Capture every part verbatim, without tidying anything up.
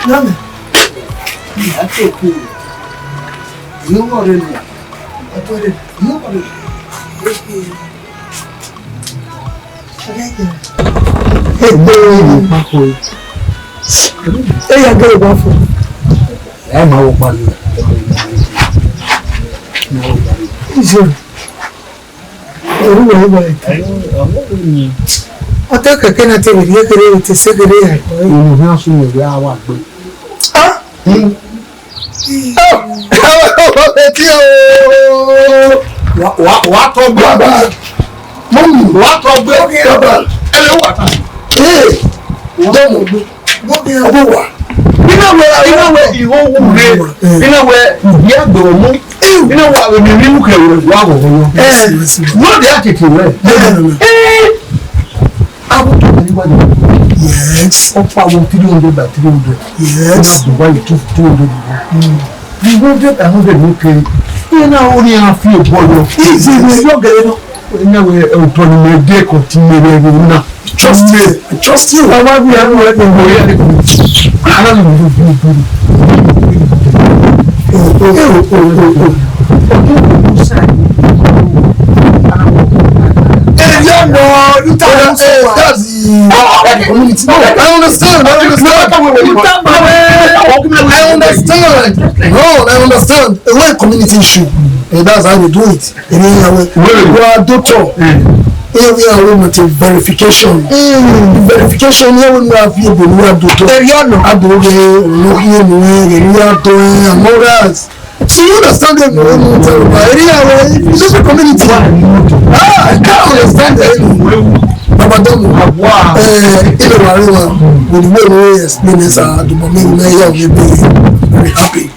Dame. Iyọghọ rre nọ. Iyọghọ rre. Egbe ne kpako. Eya gere wa fo. Ẹ ma wo pa ni. Izo. Oruwẹ wẹ. Ọ te kẹkẹ na te vbe rhie kherhe vbe te sẹ kherhe ya. Unu hia sunu vbe a wa gbe. Ah! Hmm. Oh! Eti o! Wa, wa, wa tọ gbe. Baba. Mummy, wa tọ gbe. Baba. Ẹ lè wà ta. Ee, dọmọ gbe. Ọgbọ wa. Ina wẹ, ina wẹ, iho wu re. Ina wẹ, ubi agbe ọmọ. Ina wẹ, emi mi mu kẹ wẹ, wa wọ wọ. Eh, no de atete wẹ. Eh. Abo to ni wa ni. Yes. Ọkpa wo three hundred by three hundred. Yes. Ina do wa two, two hundred. Three hundred, a hundred ni ke. Ina o ni a fi bọyọ. Easy, ni yo gẹrẹ nọ. Ina wẹ, eh, otọ ni mẹ de continue wẹ na. Trust me. I trust you. Ọmọ bí ẹrú ẹ kò wọlé ẹ kò. Ara mi ló bí bí. Èyí ọ̀nà níta ló ń sọ wá. That's the community. No, I understand. I understand. I understand. No, I understand. A white community issue. And that's how we do it. Eni ya wẹ, wa doctor. Eni ya wẹ multi verification. Verification ya wẹ na fi ebo ni wa doctor. Eri ọna. Abo ge, no ye no, eni ya do, eh, amoras. So you understand them? No, no, tell me. Eni ya wẹ, if you live in community. Ah, I can't understand them. Baba Domo. Eh, ile wa re wa. With the way we explain this, uh, the moment we are here, we'll be very happy.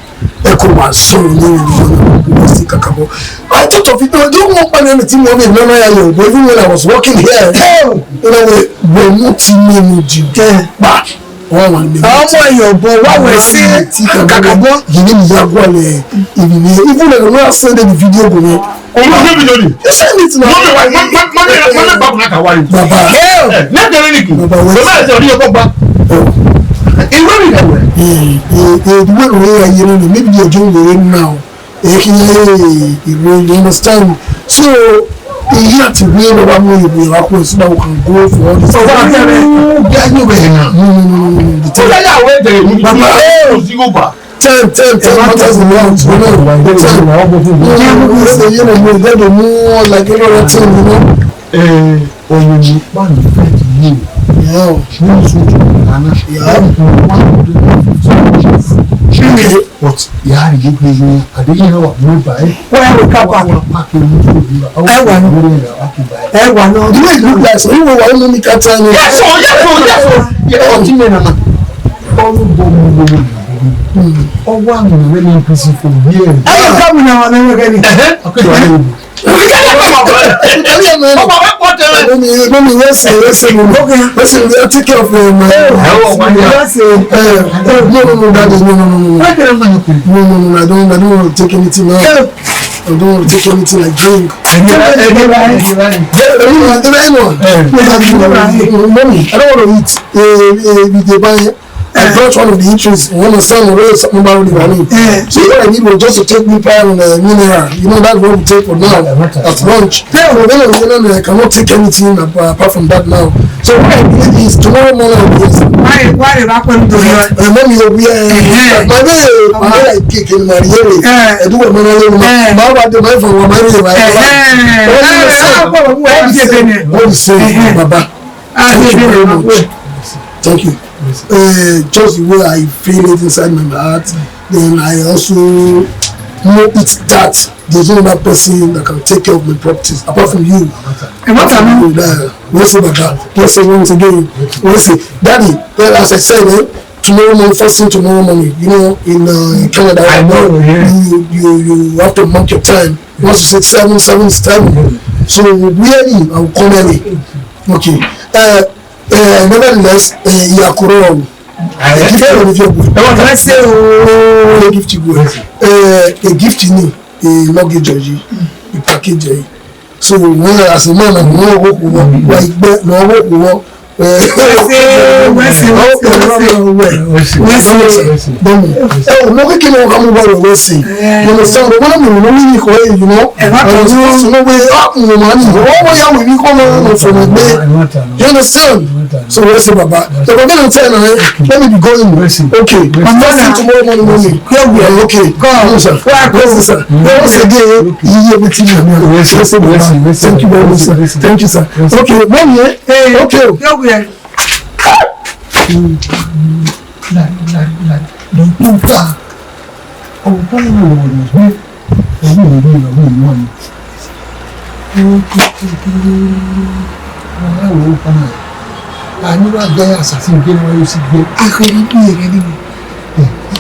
Eko wa so ni ni ni si kakabo. I thought of it. No, do you want to know anything more than I know? But even when I was working here, you know, we we not in the mood. But one one minute. Ọmọ Ẹyọbọ, wa wẹ si kakabo. You need to go le. Even when I send the video go. Ọmọ ọdún mi lónìí. You send it now. Mọ́mí wa, mọ́mí, mọ́mí, mọ́mí bàbá náà kà wá yìí. Bàbá. Ẹ, ẹ, lẹ́gbẹ̀rẹ́ nìkì. Bàbá wẹ̀. Bàbá ẹ̀ sọ ní ọkọ̀ gbà. Ìwé mi lẹ̀ wẹ̀. Eh, eh, eh, the way we are here now, maybe the John will now. Eh, he, he, he, you understand? So, he had to really know what we are, so that we can go for all this. So, what are you doing? No, no, no, no, no, no. The thing. Ó yẹ yà wẹ́ bẹ̀rẹ̀ mú. Bàbá. Ẹ ò sí kó bà. Ten, ten, ten matters in one. You know, ten. Yeah, we say, you know, we get the more, like, everything, you know. Eh, oh, you need one fifty years. Yeah. She wants you to Ghana. Yeah. One hundred fifty years. But, yeah, you give me, I didn't know what move by. Where we come back? Wọ́n á pàkì mú tó bí wa. Ẹ wà ní. Wọ́n á pàkì báyìí. Ẹ wà ní. The way you look like, so you were one moment at time. Yes, sir, yes, sir, yes, sir. Yeah, continue, Nana. Ọrụ bụ ọmụmụ ọwụ na ọwụ ahụ na-eme n'ikuzi for years. Ẹ yẹ ká mi na wa n'enwe gani. Ẹhẹ. Ọkụ ya na-ewu. Ọkụ ya na-ewu. Ọkụ ya na-ewu. Mommy, mommy, let's say, let's say, mommy. Okay. Let's say, we take care of, uh, my. Ẹ wọ ọkụ ya. Let's say, uh, no, no, no, daddy, no, no, no, no, no. Ẹ kẹrẹ mma ya kwuru. No, no, no, no, I don't, I don't want to take anything now. I don't want to take anything like drink. Ẹni bá, ẹni bá, ẹni bá. Ẹni bá, ẹni bá. Ẹ. Mommy, I don't want to eat. Eh, eh, we dey buy. I brought one of the eatries. You understand? Already something about the money. Eh. So what I need was just to take me power and, uh, mineral. You know, that's what we take for now. At lunch. Then we don't, you know, I cannot take anything ap-, apart from that now. So what I need is tomorrow morning I'll be here. Why, why did I put him to here? Uh, mommy, uh, we are, uh, my way, my way, I kick in my way. Eh. I do what my way, my, my way, my way, my way, my way. Eh. What do you say? What do you say, Baba? Thank you very much. Thank you. Uh, just the way I feel it inside my heart, then I also know it that there's no other person that can take care of my properties apart from you. Ẹ má ta mí. Apart from you, that, we say, Baba, we say once again, we say, Daddy, well, as I said, eh, tomorrow morning, first thing tomorrow morning, you know, in, uh, in Canada, I know, yeah. You, you, you have to mark your time. Once you say seven, seven is seven. So really, I will come early. Okay. Uh, Eh, nevertheless, eh, Yakuro, a gift you give you. Ẹ wá fẹ́ ṣe o. A gift you go. Eh, a gift you need. A luggage you. A package you. So, when as a man, I'm no work with, like, no work with. Wẹ se, wẹ se, wẹ se, wẹ se. Wẹ se, wẹ se. Dọmọ. Ẹ o, mo keke ne ọ ka mu wa wẹ se. You understand? But when I'm in, you know, ẹ ma ta. You know, we, ah, mo ma ni. Ọmọ ya wẹ mi kọ ma mo fo mo gbe. You understand? So wẹ se, baba. Ẹ kọ gele tẹ na, eh, let me be going. Okay. I'm starting tomorrow morning, morning. Yeah, okay. Come. No, sir. Wẹ se, sir. Wẹ se, sir. Iye bi ti na. Wẹ se, baba. Thank you very much, sir. Thank you, sir. Okay, mommy, eh? Okay o. Yọ wẹ. La, la, la, la, puta. Ọmọ kan wọ wọ ni gbé. Ẹ̀yin ò rí ìyàwó ìlú ọ̀nà. Ọ̀rẹ́ wo kan náà? A ní wá gbé àṣàṣì gbé wọn yóò sì gbé. Àkèrè bí èrè ni.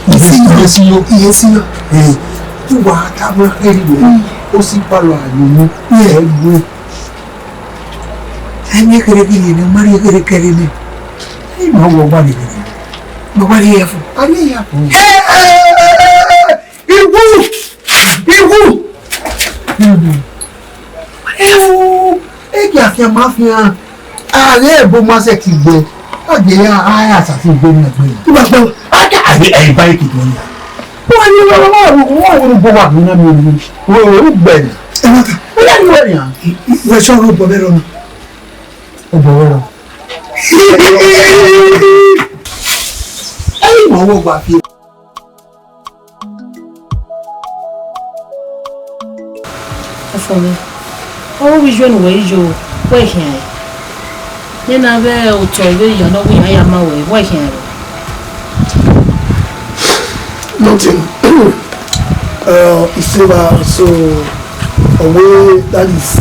Ìyẹn sí yọ. Ìyẹn sí yọ. Ẹ, tí wàá tábìlì ẹ̀rí wẹ̀, ó sì bá lọ àyè mi. Ẹ gbé. Ẹni kẹrẹkẹrẹ ni, mari kẹrẹkẹrẹ ni. Ẹ ma wọ ọgba ni. Ma wá rí ẹ fún. A rí ẹ fún. Ẹ, ẹ, ẹ, ẹ, ẹ, iwu! Iwu! Ewu! Ẹ jẹ́ àfihàn máa fi hàn. Ààrẹ ẹ̀bùn máa ṣe ti gbẹ. Ọ̀jẹ̀ ya, a yà sàfihàn gbẹ ní ẹgbẹ́ yìí. Ìgbà gbọ́, a jẹ́ àbí ẹ̀yìn báyìí kìí gbọ́ yà. Wọ́n ní wọ́n wọ́n wọ́n wọ́n wọ́n gbọ́ wà nínú mi rí. Wọ́n wọ́n gbẹ̀rẹ̀. Ẹ má ta. Wọ́n yà ní wọ́n yà. Ìwé sọ̀rọ̀ bọ̀ bẹ́ẹ̀ lọ́nà. Ó bọ̀ wọ́n lọ. Ẹ̀yin mọ̀ wọ́n gbà fi. Ọfọ mwẹ, ọ ru iyuẹ ne uwẹ yo, wẹ khian ẹre. Ne na vbe otọ vbe ya nọ, wẹ iran ya ma wẹ, wẹ khian ẹre. Nothing. Uh, it's over. So, away, that is,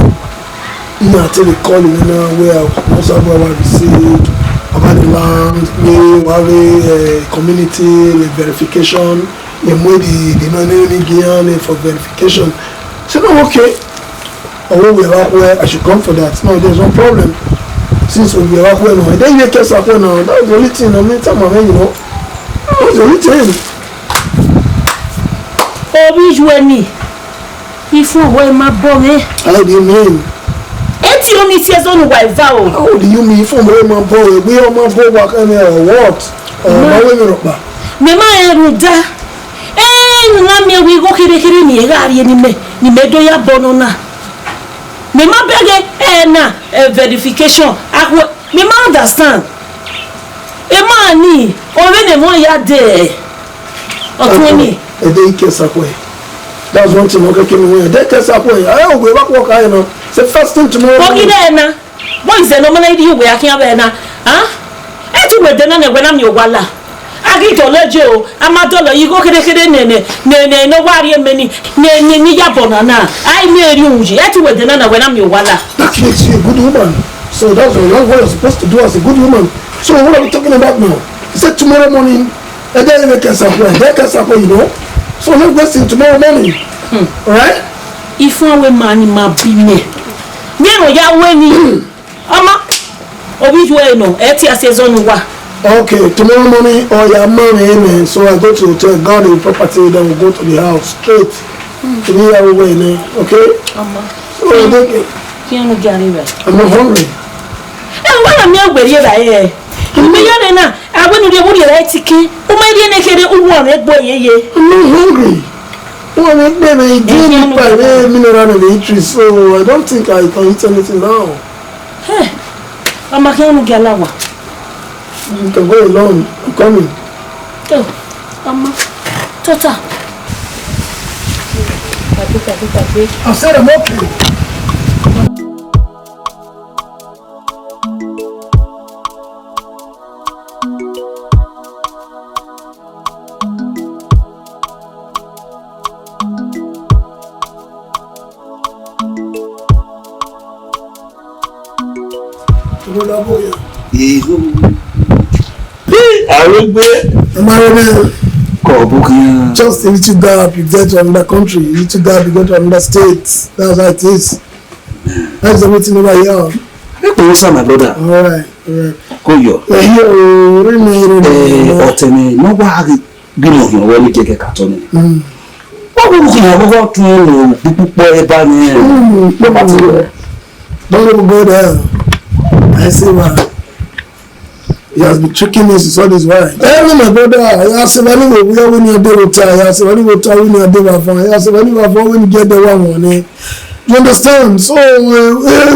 you know, I tell the call in now where I was about to say about the land, me, where, uh, community, the verification, the money, the money, the for verification. So, no, okay. Ọwọ́ wẹ̀ wá kú ẹ, I should come for that. No, there's no problem. Since we were wá kú ẹ náà, then you get up now. That's the only thing. I mean, tell my man, you know. That's the only thing. Obi ju ẹni, ifu ọwọ́ ẹ ma bọ mẹ. How do you mean? Eti omi ti ẹzọ nu wa eva o. How do you mean? Ifu ọwọ́ ẹ ma bọ, egbe ọ ma bọ wa kẹmẹ or what? Ọ ma wẹ mi rọkpa. Mẹ ma rẹn rhunmwuda. Ẹ, ne na miẹn wẹ igho kherhe kherhe ni ẹ gha rhie ne imẹ, ne imẹ do ya bọ nọ na. Mẹ ma bẹghe ẹ na, ẹ, verification, akhuẹ, mẹ ma understand. Ẹ ma ni, ọ vbe ne ẹmwẹ ya dẹ ọtuẹn ni. Ẹdẹ i ke sa khuẹ. That's one thing, okay, kemi wẹ. Ẹdẹ ke sa khuẹ. Ẹ, ogbe wa khuọ ka ẹ na. Say first thing tomorrow morning. Ọ ghi dẹ ẹ na. Boys ẹ ne ọ ma na rhie uwẹ a khian vbe na, a? Ẹ te uwẹ dẹ na nẹ wẹ na miẹn owa la. A ghi dọlọ je o, a ma dọlọ ye igho kherhe kherhe nẹ, nẹ, nẹ, nẹ, ne ọ wa rhie mẹ ni, nẹ, nẹ, ne I ya bọ na na. A i miẹn erriọ uhunmwu yi, ẹ te uwẹ dẹ na nẹ wẹ na miẹn owa la. That makes you a good woman. So that's what you're supposed to do as a good woman. So what are we talking about now? He said tomorrow morning, ẹdẹ i vbe ke sa khuẹ, ẹdẹ ke sa khuẹ, you know. So let's wait till tomorrow morning. Hmm. All right? Ifuẹn wẹ ma ni ma bi mẹ. Miẹn ne ọ ya wẹ ni. Ọma, ovbi yu ẹre nọ, ẹ tie ẹse zọ ne uwa. Okay, tomorrow morning, ọ ya ma mwẹ nẹ, so I go to hotel, guard the property, then we go to the house straight. Emwi hia vbe uwẹ nẹ, okay? Ọma. So, okay. Khian ne u gia rre evbare. I'm not hungry. Ẹ, wa na miẹn uwẹ rri evbare hẹ? Mẹ ya rre na, a wẹ ne u rhie, u rhie ra etike. U ma rhie ne kherhe, u wẹ egbe yeye. I'm not hungry. Uwẹ egbe mwẹ, I drink mineral and eat trees, so I don't think I can eat anything now. Hey, ọma khian ne u gia la owa. You can go alone. I'm coming. Oh, ọma, tota. Pàdé, pàdé, pàdé. I said I'm okay. Eho. Hey, Arogbe. Am I right? Kọ bu khian. Just a little gap you get to another country, a little gap you get to another state. That's how it is. That's the waiting over here. Hey, Osa, my brother. All right, all right. Kọ yọ. Eh, yo, really, really, eh, really. Ọtẹn ne ọ wa ghi ghi khian wẹ ne kẹkẹ ka tọ nẹ. Mm. Ọ wu khian wẹ tun ro kpukpukpọ eba nẹ. Mm, mm. Don't even go there. I say, man. He has been tricking me since all this while. Hey, my brother, I ask if any way we are winning a day with time. I ask if any way time winning a day with fun. I ask if any way fun winning get the one one. Eh? You understand? So, uh, uh,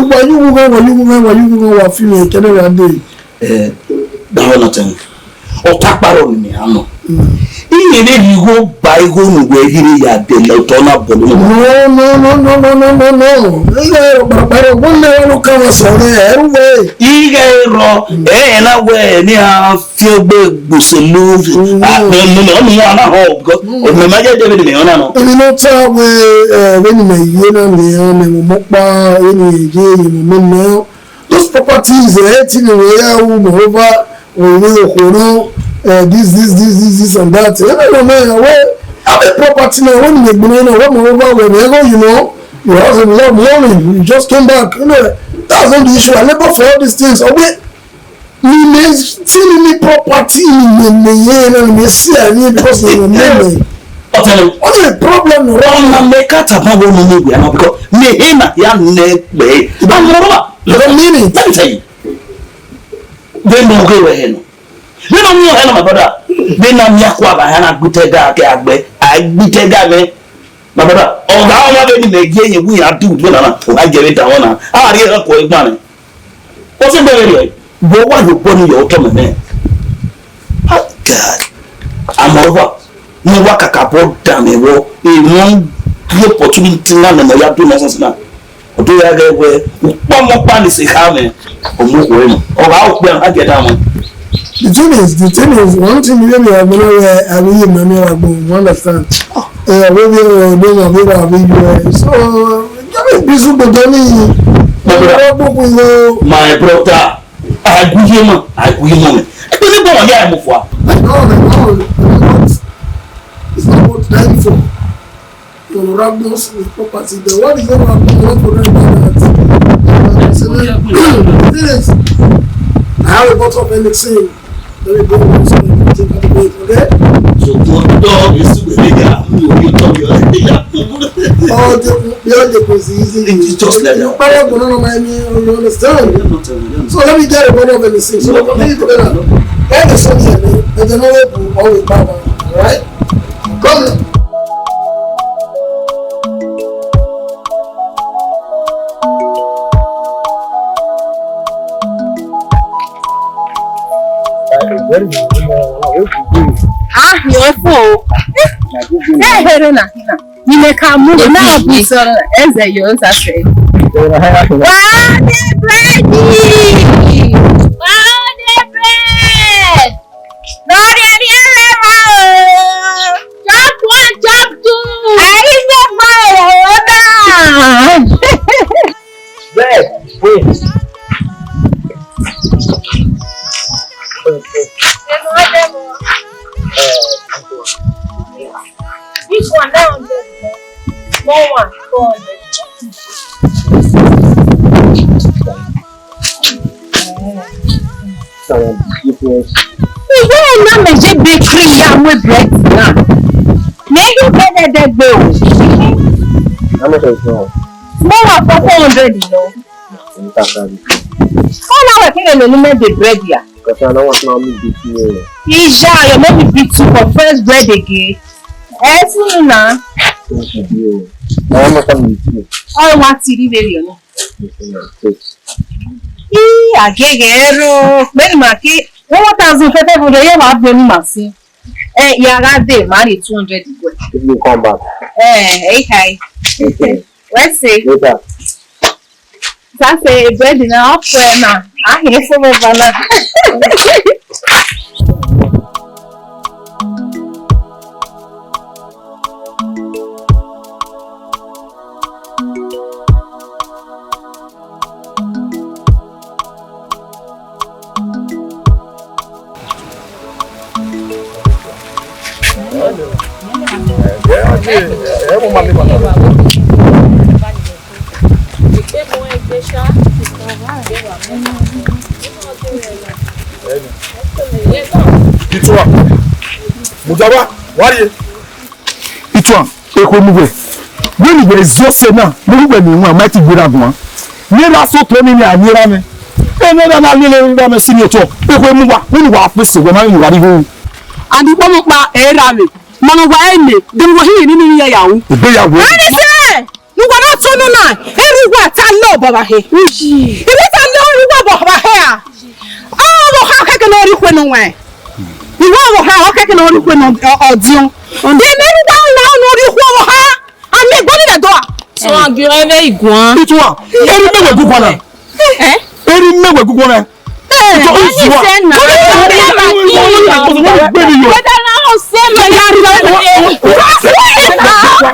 why you go, why you go, why you go, why feel like any one day? Eh, that one not tell me. Ọtakparo ni mi ano. Iye ne igho ba igho nu wẹ ghi re ya de lẹ otọ na bọ lu. No, no, no, no, no, no, no, no. Ighe ọtakparo, wọle wa no ka wa sẹ ọghe ẹrhu wẹ. Ighe rọ, ẹ na wẹ ne a fi ogbe gbose lu. Ah, no, no, no, no, no, no, because me ma je de vbene mẹ họn na nọ. Emwi ne ọ ta wẹ, eh, vbene mẹ ye na, mẹ họn, mẹ mu ọkpa, vbene ye ye mu mẹ họn. Those properties, eh, thing we ya wu, moreover, we we okhuo no, eh, this, this, this, this, this and that. Eh, no, no, no, we have a property now. When we gbin now, we moreover, we, we go, you know, you have a lot of money. You just came back. You know, that's not the issue. I labor for all these things. Okay, mi ne, still in the property, mi ne, mi ye, na, mi see, I need because mi ne, mi. Ọtẹn. What is the problem? Ọna mẹ ka tama wo no ni wẹ na, because me he na ya nẹ gbe. Amọrọba. You don't mean it. Let me tell you. Vbene ọ ghe wẹ hẹ nọ. Vbene ọ miẹn hẹ nọ, my brother. Vbene a miẹn akua ba hẹ na gbe te ga ke agbe, a gbe te ga mẹ. My brother, ọ gha ọmwa vbene mẹ gie ye wu ya du vbene na, ọ gha jẹ vbe da wọn na. A rhie ẹre kọ egban nẹ. Ọ sẹ gbe vbe rhie, vbe ọ wa ye obọ ni ye otọ mẹ nẹ. Ah, God. Amọrọba, ne wa kakabọ dan mwẹ vbọ, emwi ghi opportunity na nọ ne ọ ya do nonsense na. Ọ do ya ghẹ wẹ, ukpọmọkpa ni se kha mwẹ, ọ mu okhuo nọ. Ọ gha okpia, a gie da mwẹ. The thing is, the thing is, one thing you really have, you know, where I really know me, I go, you understand? Eh, we be, uh, no, no, we be, we be, uh, so, uh, give me busy, but don't need, My brother. My brother. Aiguiyema, aiguiyema. Ekpele gbọmọ ya emu fua. No, no, no, no, no, it's not what time for. You will have no sleep property. The one is not what for them that. Serious. I have a bottle of anything. Let me go and take out the bed, okay? So, what dog is the way you talk? All the, the, all the things easy. It's just like that. Para go no, no, my, you understand? So let me get a bottle of anything. So let me get a, get the something. But you know what? Always, Baba. All right? Come. Ah, you fo. Eh, here na, here na. Ni me ka mu na bu so eze yo sa se. Wa de bread. Wa de bread. Lọrẹ ẹre ẹlẹwa o. Chop one, chop two. Ayi se ma o da. Bread, wait. This one, that one, small one, four hundred. Ìwé ẹ̀ náà méjì bakery ya mú bread náà. Maybe bread ẹ̀dẹ́gbẹ̀ o. How much is it? Small one for four hundred, you know. Ọ na wẹ kene ne unu mẹ de bread ya. Because I don't want no me beat you. Ija, your mommy beat you for first bread again. Ẹ sunu na. Thank you. I want some meat too. Ọ wa ti ri veri ọna. Ii, agege ẹro, mẹni ma ke, one thousand five hundred, ye wa bọ ni ma si. Eh, ya gha de, ma ri two hundred iguẹ. If you come back. Eh, eh, kai. Okay. Let's see. Later. Sase, bread na, ọ fẹ na. A hin fo vbe ba na. Itua, Mujaba, wari. Itua, ekhue mu wẹ. Wẹ ni wẹ zọ sẹ na, ne uwẹ ni wan, ma ti gbera guan. Ne ra so to ni ni a ni ra mẹ. Ẹmwẹ na lele vbe amẹ si ni otọ. Ekhue mu wa, unu wa fese wẹ ma unu wa ri hu. And ikpọmọ kpa ẹ ra vbe. Mama wa ene, de wa hi ni ni ya ya wu. Igbeyawo. Ani se! Ne uwa na tọn nọ na, erha uwa ta lẹ obọ vba he. Ivbi ta lẹ erha uwa obọ vba he a. Ọ vbe ha kẹkẹ ne ọ rhie ikhue ne uwẹ. Iwa vbe ha ọ kẹkẹ ne ọ rhie ikhue ne ọdiọn. De ne erha uwa na ne ọ rhie ikhue vbe ha. A miẹn egbe ni vbe do a. Sọ a gie ọnrẹn vbe iguan. Ituwa, eri mẹ wẹ guguan na. Eh? Eri mẹ wẹ guguan na. Ito, ituwa. Imọ, imọ, imọ. Imọ, imọ. Imọ, imọ. Imọ, imọ. Imọ, imọ.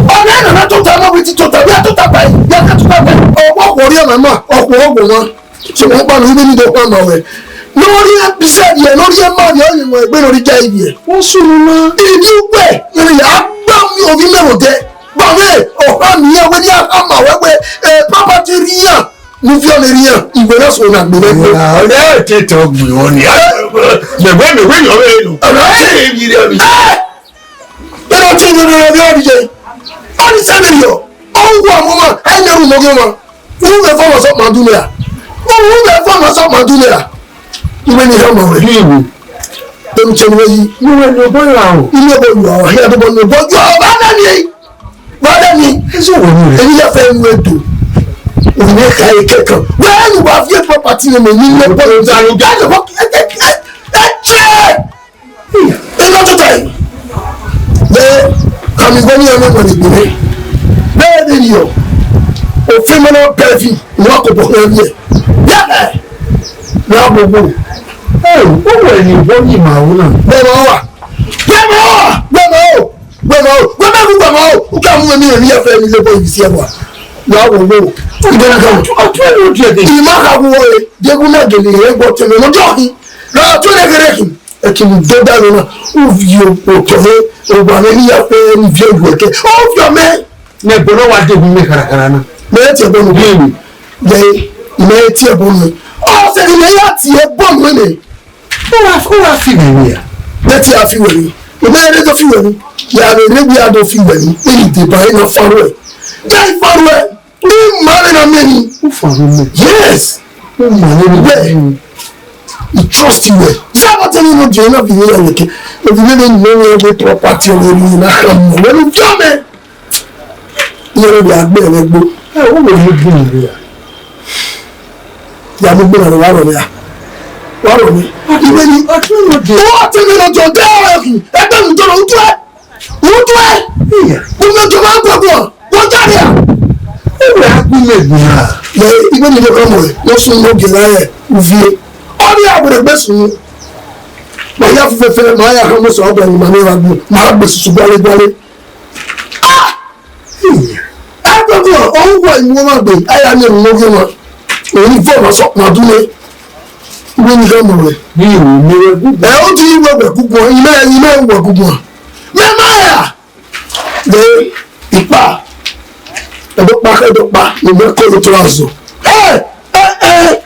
Ọna na tota ma witi tota, ya tota bai, ya ka tota bai. Ọwọ ọkhuọ rhie ọmwa ma, ọkhuọ ọgwọ ọmwa. Sokpan ọkpa ne ọ rhie vbene I do kpa ma ruẹ. Ne ọ rhie beside ye, ne ọ rhie ma vbe ọyunnuan egbe ne ọ rhie ja ivbiẹ. Wọ́n sunu na. Ibi ukpẹ, ne ya gba mi ovbi mẹ rhodẹ. Ba mwẹ, ọha miẹn wẹ ne a kha ma wẹ wẹ, eh, property rhian. Ne u viọ ne rhian, iwẹ na so na gbe mwẹ. Ẹ te tọ gbe wọn ni. Mẹ wẹ, mẹ wẹ yọ vbe enu. Ọ̀nà ẹ. Ẹ, ẹ na tie ne rhian, rhian rhian. Ọ ni sẹ mẹ rhian. Ọ wu amọ ma, ẹ na ru mọ ghe ma. Unu vbe fọmọ sọ ma dun ya. Unu vbe fọmọ sọ ma dun ya. Iwe ni hama wẹ. Iwe. Tẹnu tẹnu wẹ yi. Iwe ni obo ya o. Iwe obo ya o. Hia do bo ni obo ya o. Ba da ni. Ba da ni. Eso wo ni. Eni ya fẹ nu edo. Unu ka e kekan. Wẹ nu wa fi property ne me ni obo ya. Ẹ jẹ. Ẹ ma tota ẹre. Vbe, kami wẹ ne iran na wẹ ne egbe mwẹ. Vbe vberriọ, ofẹn ma na bẹn vi, ne uwa kobọ khian viẹ. Ya ẹ, ne a gbogbo. Ẹ, u wẹ ne ibọ ni ma ro na. Gbẹmọ wa, gbẹmọ wa, gbẹmọ o, gbẹmọ o, gbẹmọ o, u ka mu mi emwi ya fẹ mi lebo ibi si ẹwa. Ne a gbogbo. Ẹ, ọtun ẹre odiẹdẹ. I ma kha wu ọre, Diegu na gele rẹn gbọ tẹmwẹ ne ọ jọ hin. Ne a tu ẹre ghere hin. Ẹki ne u do da ẹmwẹ na, u viọ otọ rẹ, owa mwẹ ne I ya fẹ ne I viọ yu ẹkẹ. Ọ viọ mẹ. Ne ẹbọ na wa de hu mẹ kharakara na. Mẹ i tie ẹbọ nu. Mẹ i tie ẹbọ nu. Ọ sẹ ne mẹ ya tie ẹbọ nu nẹ. Ọ wa, ọ wa fi wẹ ria. Mẹ i tie a fi wẹ ria. Mẹ i re do fi wẹ ria. Ya vbe rre wẹ a do fi wẹ ria. Eni deba ena fa ruẹ. Ya i fa ruẹ. Ni ma vbe na miẹn ni. U fa vbe mẹ. Yes. U ma vbe mẹ. Wẹ. I trust you well. Zaba tell you no je na bi ya weke. If you never know where the property of the na come. When you come. Iye rẹ bia gbe rẹ gbo. Ẹ, o wo ni gbin rẹ. Ya mo gbin rẹ wa rọ ya. Wa rọ mi. Iwe ni. Ọtun ẹre odiẹdẹ. O wa tell me no je de o ki. Ẹ bẹ mi do ro tu ẹ. Utuẹ! Iya. Ume jọba gbọgbọ, wọ́n jáde à. Ẹwẹ agbọn mẹ gbọn ra. Ẹ, iwe ni mo kàn mọ̀ ẹ́, wọ́n sún mọ́ gẹ̀rẹ́ ẹ̀, uvie. Ọ ní àgbẹ̀rẹ̀ gbé sùn. Màá yá fúnfẹ́fẹ́, màá yá hàn mọ́sọ̀ ọ̀dọ̀ ẹ̀yìn, màá ní ra gbò, màá gbé sùsù gbálé gbálé. Ah! Iya. Ẹ gbọ́dọ̀, òun wọ ìmú wọn máa gbé, ẹ yà ní ìmú wọn gbé wọn. Òun fọ̀ wọ́n sọ, màá dúró. Iwe ni kàn mọ̀ ẹ́. Bí ìwé mi rẹ gbogbo. Ẹ ó ti wẹ̀wẹ̀ gbogbo, ìmọ̀ ẹ̀yìn náà wẹ̀ gbogbo. Mẹ máa yà. Vbe ikpa, ẹdọkpa, ẹdọkpa, ne imẹ kọ ye otọ azọ. Ẹ, ẹ, ẹ.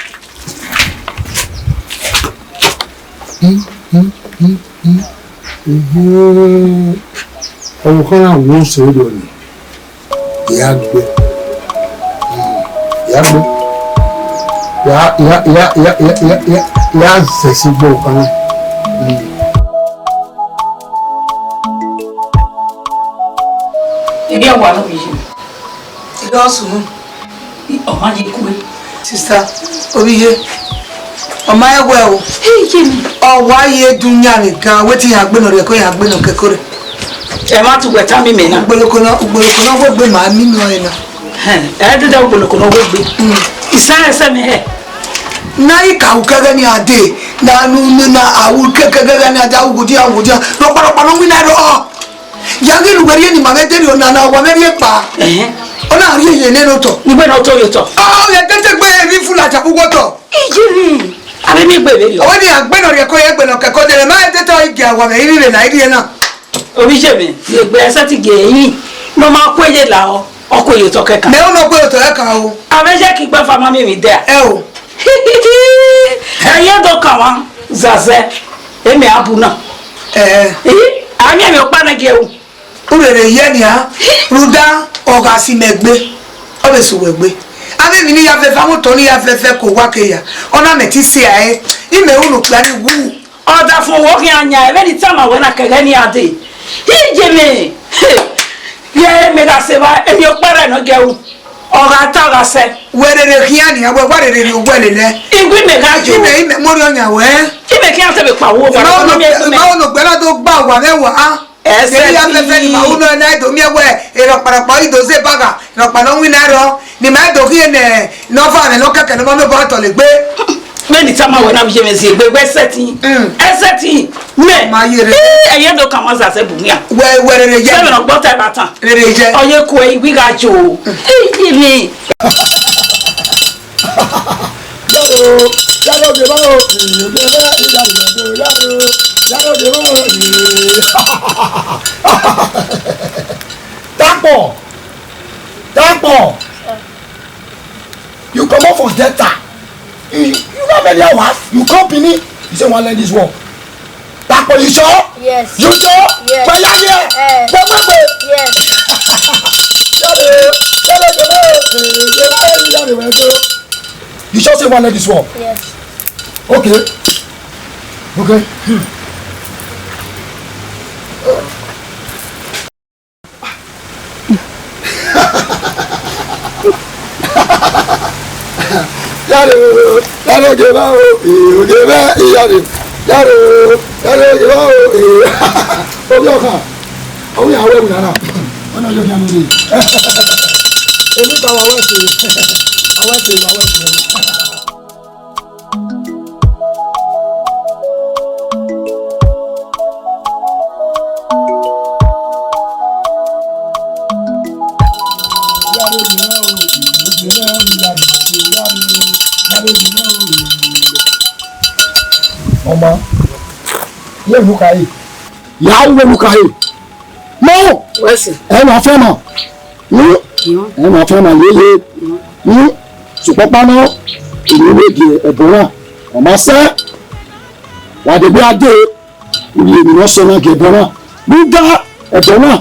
Ọvbokhan na wọ sẹ rọ ni, ya gbe, ya gbe, ya, ya, ya zẹ si gbe ọvbokhan na. Ẹbí ẹ wà lóbi yìí. Ẹbí ọ sùn. Ọ ma ye kue. Sista, obi ye. Ọ ma ye wẹ o. Hey, ye mi. Ọ wa ye dun yan mi gan, wetin ya gbe nọ rẹ, ko ya gbe nọ kẹkọ rẹ. Ẹ ma tu wẹ ta mi mẹ na. Ugboloko na, ugboloko na wẹ gbe ma mi nọ ẹ na. Hẹn, ẹ dede ugboloko na wẹ gbe. Mm. Isa ẹsẹ mi hẹ. Na i ka ru kẹghẹ ne iran dee, na nu na a ru kẹghẹ ne a dia ru godian, ru godian, rọkparọkpa ne ọ winna rrọọ. Ya ghi ne uwẹ rhie ne ima vbe deri ọna na, wa vbe rhie kpa. Ẹhẹn. Ọ na rhie ye nene otọ. Igbe ne ọ to ye otọ. Ọ, ọ ya tete gbe emwi fula cha kugbe otọ. Iye ni, avbe miẹn egbe vberriọ. Ọ wẹ ne iran gbe ne ọ rhie ẹko ye egbe ne ọ kẹko dele, ma tete ọ i gia wa vbe ivbi vbe na i rhie na. Ovbi iye mwẹ, egbe ẹsẹ ti gie ẹrinmwi ne ọ ma ku eye la ọ, ọ ku eye otọ kẹkan. Mẹ ọ nọ ku eye otọ kẹkan o. Avbe iye ke igbafa ma miẹn emwi dẹ a. Ẹ o. Ẹyẹ do kan mwa zazẹ, emẹ a bu na. Ẹ. Ii, a miẹn emwi ọkpa nẹ gie ru. U rere ye nian, rhunmwuda ọ gha si mẹ egbe, ọ vbe sẹ uwẹ egbe. Avbe emwi ne I ya fẹfẹ, avbe otọ ne I ya fẹfẹ ke owa ke ya, ọ na mẹ te I si ẹre, imẹ ru ne okpia ni wu. Ọdafẹn wo khian yan, vbene I tama wẹ na kẹghẹ ne iran dee. Iye mwẹ, ye mẹ gha sẹ evba, emwi ọkpa rẹ nọ gie ru. Ọ gha ta, ọ gha sẹ. Wẹ rere khian nian, wẹ wa rere rhie owẹ lele. Iwẹ imẹ gha yo. Imẹ, imẹ, mo rhie ọyan wẹ. Imẹ khian te vbe kpa wo, I ma wo ne, I ma wo ne okpia na do gba owa mwẹ wa. Ẹsẹ. Emwi ya fẹfẹ ni ma ru nọ na, I do miẹn wẹ, erọkparọkpa ọre I do zẹ ba gha, erọkpa ne ọ winna rrọọ, ne ima do khian ne, ne ọ va mwẹ ne ọ kẹkẹ ne ọ ma miẹn obọ tọlegbe. Vbene I tama wẹ na, vbe iye mwẹ zi egbe, wẹ ẹsẹtin. Mm. Ẹsẹtin, mẹ. Ma ye rere. Ii, ẹyẹ do kan mwa zazẹ bu wian. Wẹ, wẹ rere ye. Sẹ vbe ne ọ gbọ ta ẹvbo atan. Rere ye. Ọ ye ku ẹ, I wi gha yo. Mm. Ii, ii, mi. Yaro, yaro, de ba o, eh, de ba, eh, yaro, yaro, yaro, yaro, de ba o, eh. Takpọ, Takpọ. You comot for Delta. You, you know many hours. You come Benin. You say, "Wan learn this work." Takpọ, you sure? Yes. You sure? Yes. Wẹ ya ye? Eh. Wẹ, wẹ, wẹ. Yes. Yaro, yaro, yaro, eh, yaro, yaro, yaro. You sure say you wan learn this work? Yes. Okay. Okay. Hmm. Yaro, yaro, geva o, eh, geva, yaro. Yaro, yaro, geva o, eh. Ovbi ọkhan, ọ wẹ ya wẹ wẹ nana. Ọ na yọ khian nure. Emwi ka wa wẹ ẹse, wa wẹ ẹse, wa wẹ ẹse. Ọma, ye emwi ne u khare. Ya ru emwi ne u khare. No! Wẹ sẹ. Ẹ wa fian ma. Hmm? Hmm. Ẹ wa fian ma yeye. Hmm. Hmm. Sokpan ọkpa nọ, emwi ne u gie ẹbọ na, ọ ma sẹ. Wa degbe a dee, u rhie emwi ne ọ sẹ na gie ẹbọ na. Rhunmwuda ẹbọ na,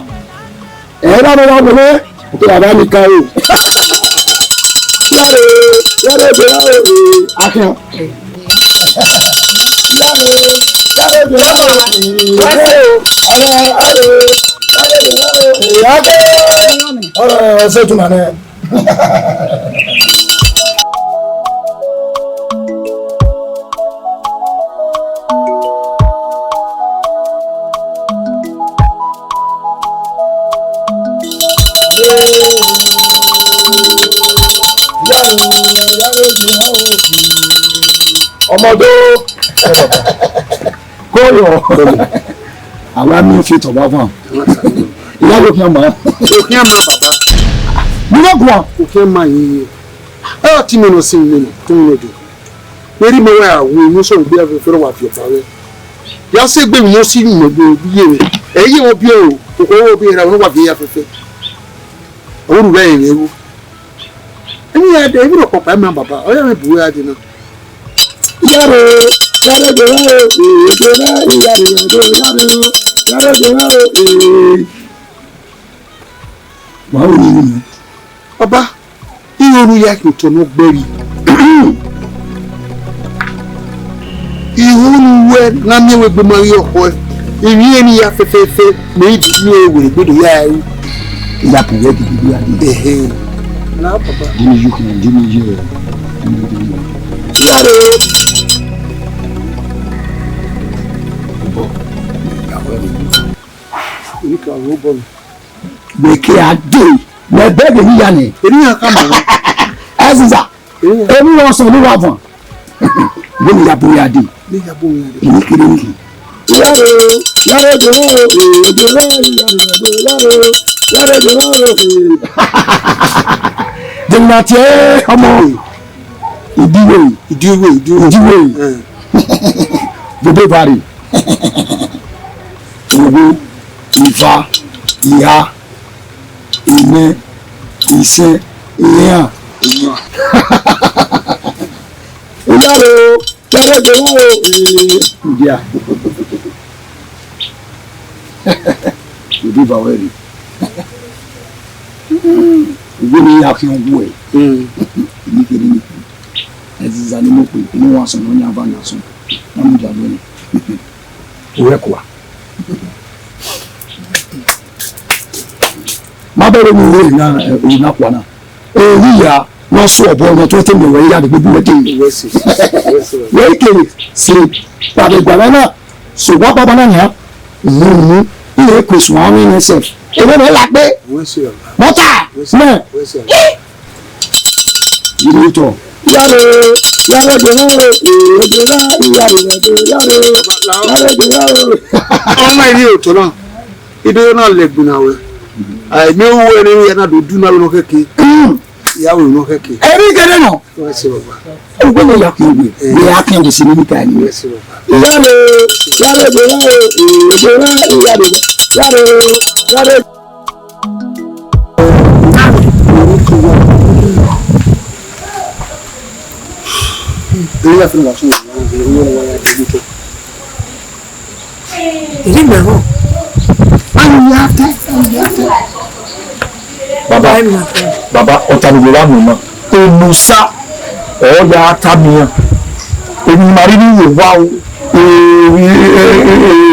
ẹ i ra vbe wa wẹẹ, ọ kegha vba ni ka ro. Yare, yare, yare, yare, akhian. Ọsẹ tuma nẹ. Ọmọdé. Kọyọ. Àwa mi fi tọ̀ bá fún wa. Ìyá ló fi hàn mọ́. Òkè àmà bàbá. Mo bá gùn wa. Òkè àmà yìí. Ẹ yà tí mi nọ sí mi nọ, tí mi nọ jù. Wẹ ri mẹ wẹ a wu inu sọmọ gbe afẹfẹ rọ wa fi ọkpa wẹ. Ya sẹ egbe emwi ne ọ si nọ gbe iye rẹ. Ẹ i ye wọn biẹ o, okhuo wẹ ọ biẹ ra, ọ wẹ wa viẹ ye afẹfẹ. Ọ ru rẹ ẹre ru. Emwi ya dẹ, emwi rhọkpọkpa ima baba, ọ ya mwẹ bu wẹ gha dee na. Iyare, iyare de ra o, iyare, iyare, iyare, iyare de ra o, ee. Wa ru ni ru mẹ. Ọba, ighẹ unu ya khin otọ ne ọ gbẹre. Ighẹ unu wẹ na miẹn wẹ egbe ma ghi ọkhọe, emwi ẹre ni ya fẹfẹfẹ, mẹ i miẹn wẹ egbe do ya ru. Iya pẹrẹ gidi gidi gidi. Ehe. Na papa. Dini yu khin, dini yu. Iyare. Ọbọ. Ika wo bọ. Wẹ ke a dee, mẹ bẹghe ne I ya nẹ. Eni ya ka ma. Ẹziza, eni ya. Eni wọ sẹ ne uwa vuọn. Wẹ ne ya bu ya dee. Ne ya bu ya dee. Ini kere ni. Yaro, yaro de yaro, eh, de yaro, yaro, yaro, yaro de yaro, eh. De na tie ọmọ. Idiwe, idiwe, idiwe. Idiwe. Eh. Bobo bari. Owo, iva, iha, imẹ, isẹ, iran. Yaro, yaro de yaro, eh. Ndia. Idiba wẹ rre. Ugbẹn ne I ya khian wu ẹre. Mm. Ni kere ni. Ẹziza ni mo kpe, ne uwa sọn ne ọ yan eva yan sọn. Na mu dia wẹ ni. Owẹ kua. Ma bẹghe ne u ru na, eh, u na kua na. Ehi ya, ne ọ sẹ obọ, ne ọ tọn te mẹ wẹ ya degbe bu wẹ dee. Wẹ si, wẹ si. Wẹ ke se, kpabẹ gba na, so wa baba na yan. Uhun, uhun. Iye ku suan ọmọ ne sẹ. Ebe ne la kpe. Wẹ si. Mọta. Wẹ si. Yiri tọ. Yaro, yaro de yaro, eh, de yaro, yaro, yaro, yaro de yaro. Ọmọ iri otọ na, ido na lẹgbin na wẹ. Ai, mi wu ẹre ya na do du na wẹ nọ kẹkẹ. Ya wẹ nọ kẹkẹ. Ẹri gẹdẹ nọ. Wẹ si baba. Ẹgbẹ ne ya kẹ wẹ, wẹ ya kẹ wẹ si ni ka ni. Wẹ si baba. Yaro, yaro de yaro, eh, de yaro, yaro, yaro, yaro. Baba, baba, ọta ni wẹ ra nọ na. Emusa, ọ ya tama iran. Emwi ne ima rhirhi ye owa o, emwi ne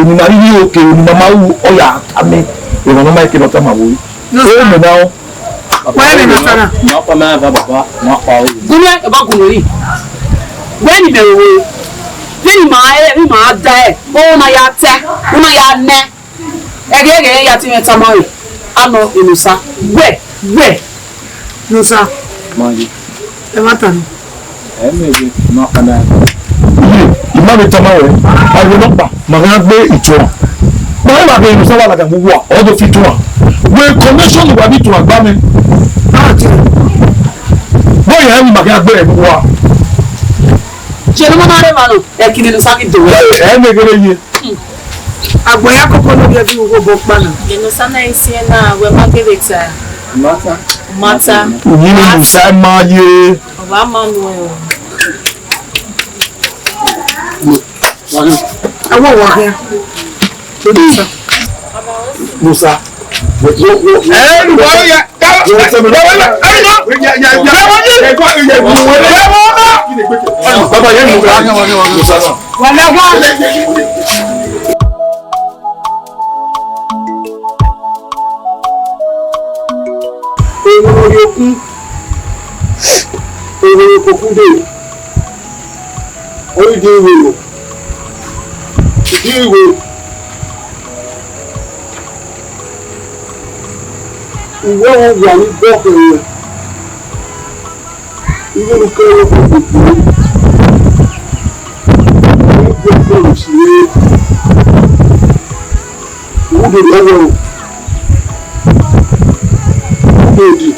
ima rhirhi ye oke, emwi ne ima ma ru, ọ ya tama. Emwa ne ọ ma kẹ ne ọ tama vbe ore. Ẹ mẹ na rẹn. Wẹ vbe na ta na. Ma kpa ma va baba, ma kpa o. Gunẹ, ẹ ba gunẹ ri. Wẹ ni mẹ ro. Vbene ima, vbene ima da ẹre, ọ na ya ta, ọ na ya nẹ. Ẹghẹ ẹghẹ ya te mwẹ tama re. Anọ Enusa. Wẹ, wẹ. Nusa. Ma ye. Ẹ ma ta nọ. Ẹ mẹ ye, ma kpa na. Iye, ima vbe tama wẹ, a vbe nọ kpa, ma gha gbe ituan. Ma gha gbe Enusa wa ladian mu uwa, ọ do fi ituan. Wẹ connection wa bi ituan gba mẹ. A ti. Bọ ya ẹmwẹ ma gha gbe ẹmwẹ uwa. Ṣe ni mo máa rẹ màá nù, ẹ kí ni Enusa fi dòwe. Ẹ mẹ gẹrẹ ye. Agbọn ya koko lórí ẹbí wo bọ pa na. Enusa na isi na wẹ ma gẹrẹ ta. Mata. Mata. Uyi ni Enusa ma ye. Ọba ma nu ẹ o. Ẹ wọ wọ hẹ. Musa. Ẹ lu wọ ya. Baba yẹn Musa. Musa náà. Wàlá wà. Èrò òkun, èrò òkun dè, orí di ìwé rẹ̀, ìdí ìwé, ìwé wo wà ní bọ́ọ̀kì rẹ̀, ìwé wo kẹ́rẹ́ kò kò kò, ìwé wo kò kò sí rẹ̀, ìwé wo dè lọ́wọ́ rẹ̀, ìwé wo dè.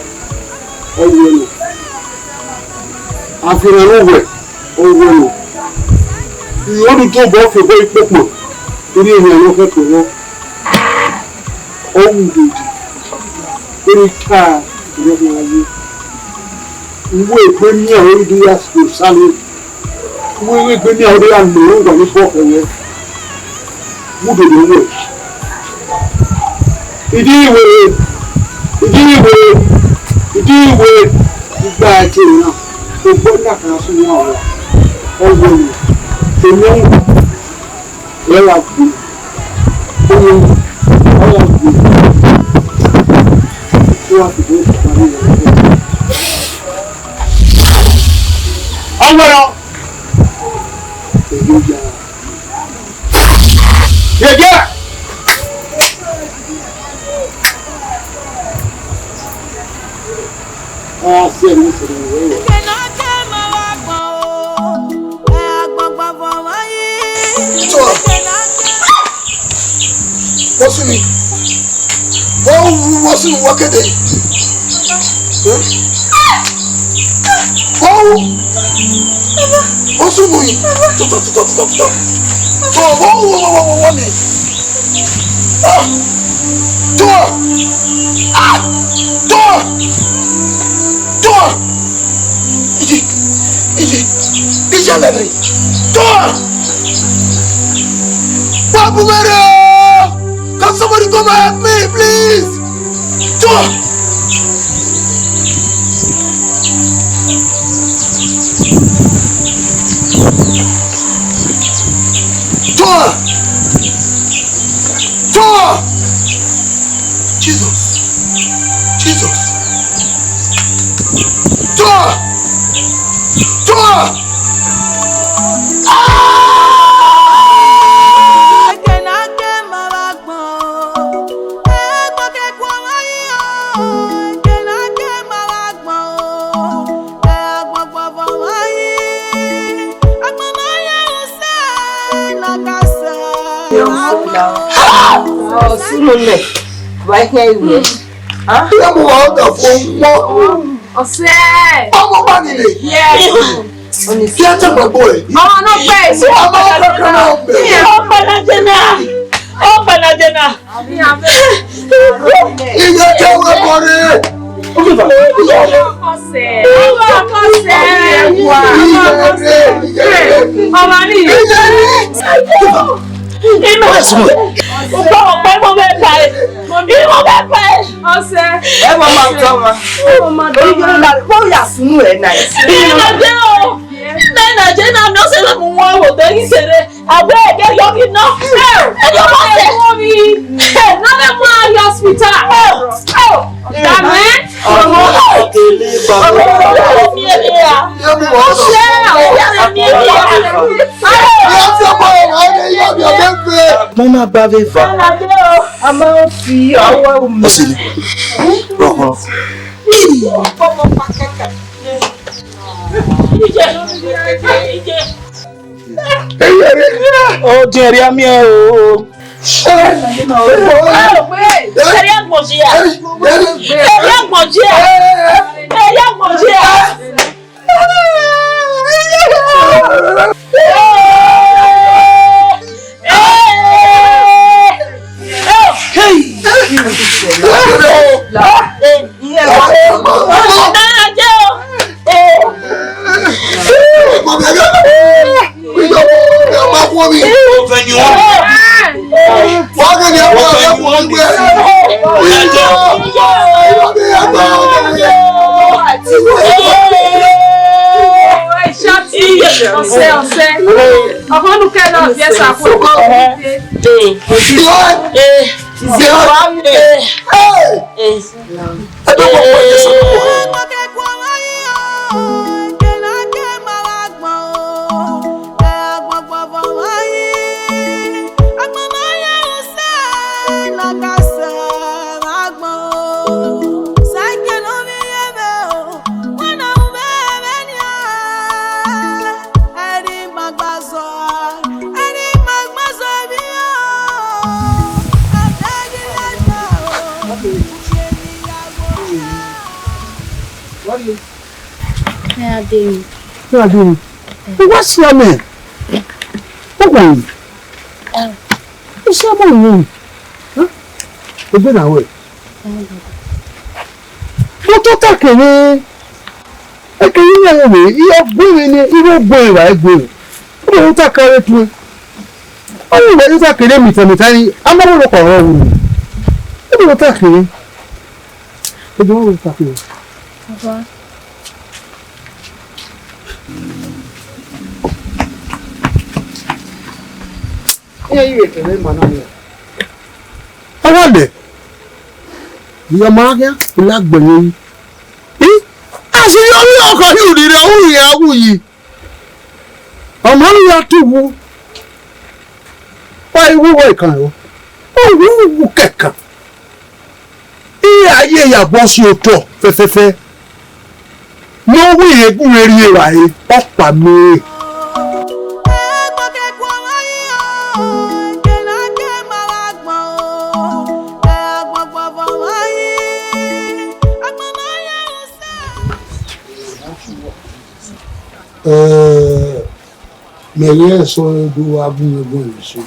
Ọwẹnẹ. Afianma ne uwẹ, ọwẹnẹ. Irẹn ọdun tobọ fi obọ ikpokpo, erriọ emwi ne ọ khẹke ọghọ. Ọ wu dodi, erriọ ika erriọ khian ye. Uwu egbe miẹn ọre I do ya Jerusalem. Uwu egbe miẹn ọre a nọ ẹre uwa ni bọ ẹre. Mu dodo wẹ. Idiwe, idiwe, idiwe, igba ẹte na, ogbọ na kan sunu awa, ọwẹnẹ, emẹ ẹ wa gbe, ọwẹnẹ, ọ wa gbe, ọ wa gbe, ọwẹnẹ, èyí ya. Yẹ̀yẹ́. Ọ̀sẹ̀ ló ṣe lè wẹ̀. Tọ. Wọ sunu. Wọ wu, wọ sunu, wọ kede. Eh? Wọ wu. Wọ sunu yi. Tọ, tọ, tọ. Tọ, wọ wu, wọ, wọ, wọ, wọ ni. Ah! Tọ! Ah! Tọ! Tọ! Ije! Ije! Ije lẹnẹ! Tọ! Wa bu mwẹ rre o! Can somebody come and help me, please? Tọ! Tọ! Tọ! Jesus! Jesus! Tọ! Tọ! Ah! Ọ sunu mẹ, wa hiẹn iwe. Iran mu wa ọdọ fo mọ. Ọsẹ. Ọmọ ba ni le. Yes. Kí a tẹ gbàgbọ́ ẹ̀. Ọmọ náà pẹ́ sí. Ọmọ kankan náà bẹ̀. Ọmọ náà jẹ náà. Ọmọ náà jẹ náà. Ìyá jẹ́ wẹ́ kọrin. Ọmọ ọkọ sẹ̀. Ọmọ ọkọ sẹ̀. Ọmọ ọkọ sẹ̀. Ọmọ ni. Ìyá ni. Ìmọ̀. Ọ̀pọ̀ ọ̀pọ̀ ìmọ̀ bẹ́ẹ̀ ta ẹ̀. Ìmọ̀ bẹ́ẹ̀ ta ẹ̀. Ọsẹ. Ẹ mọ ma tọ ma. Ẹ mọ ma tọ ma. Orí yóò la kó yà sunu ẹ náà. Ìmọ̀ dé o. Mẹ́rin àjẹ́ náà mi ọ̀sẹ̀ náà mo wọ́n wò tó yín ṣeré. Àbẹ́ ẹ̀jẹ̀ yọ mí ná. Ẹ yọ mọ́ ṣe. Ẹ náà bẹ́ẹ̀ mú ayé hospital. Dàmẹ́. Ọmọ ọ̀tẹ̀lẹ̀ bàbá. Ọmọ mi ẹ̀ yà. Ṣé àwọn ìyá rẹ̀ mi ẹ̀ yà? Mo ma gba veva. A ma fi awa umi. Ọsẹ ni. Rọkọ. Ọ diẹn rhia miẹn o. Ẹrẹ agbọnjia. Ẹrẹ agbọnjia. Ẹrẹ agbọnjia. Hey! Ọsẹ, ọsẹ. Ọmọ nu kẹ lọ, yes, sir. Ademi. Ademi. Uwa si amẹ. Uwa. Usi amẹ ni. Ebe na wẹ. Mo tota kere. Ẹkẹ yìí yẹn wẹ, iye ọgbọ ẹmwẹ ni, iye ọgbọ ẹmwẹ wa ẹgbẹ ẹmwẹ. Ọ bọ wẹ ta kere tue. Ọ wẹ wẹ ta kere mita mita ni, a ma wẹ lọkọ ọrọ wẹ. Ọ bọ wẹ ta kere. Ọ bọ wẹ ta kere. Baba. Iye yìí wẹ kẹrẹ ma na ya. Ọ wa lẹ. Iye ọmọ aghia, ìlà gbẹ̀yìn yìí. Ih, àṣírí orí ọkọ yìí ò ní rẹ, ó rìn awú yìí. Ọmọ mi ya tughu, wa iwu wọ ikan o, owu wu kẹkan. Iran ye ya bọ si otọ fẹfẹfẹ. Ne ọ wẹ irẹn gu mwẹ rri evbare, ọkpa mẹ. Mẹ rẹn sẹ do wa bun mwẹ guan eso.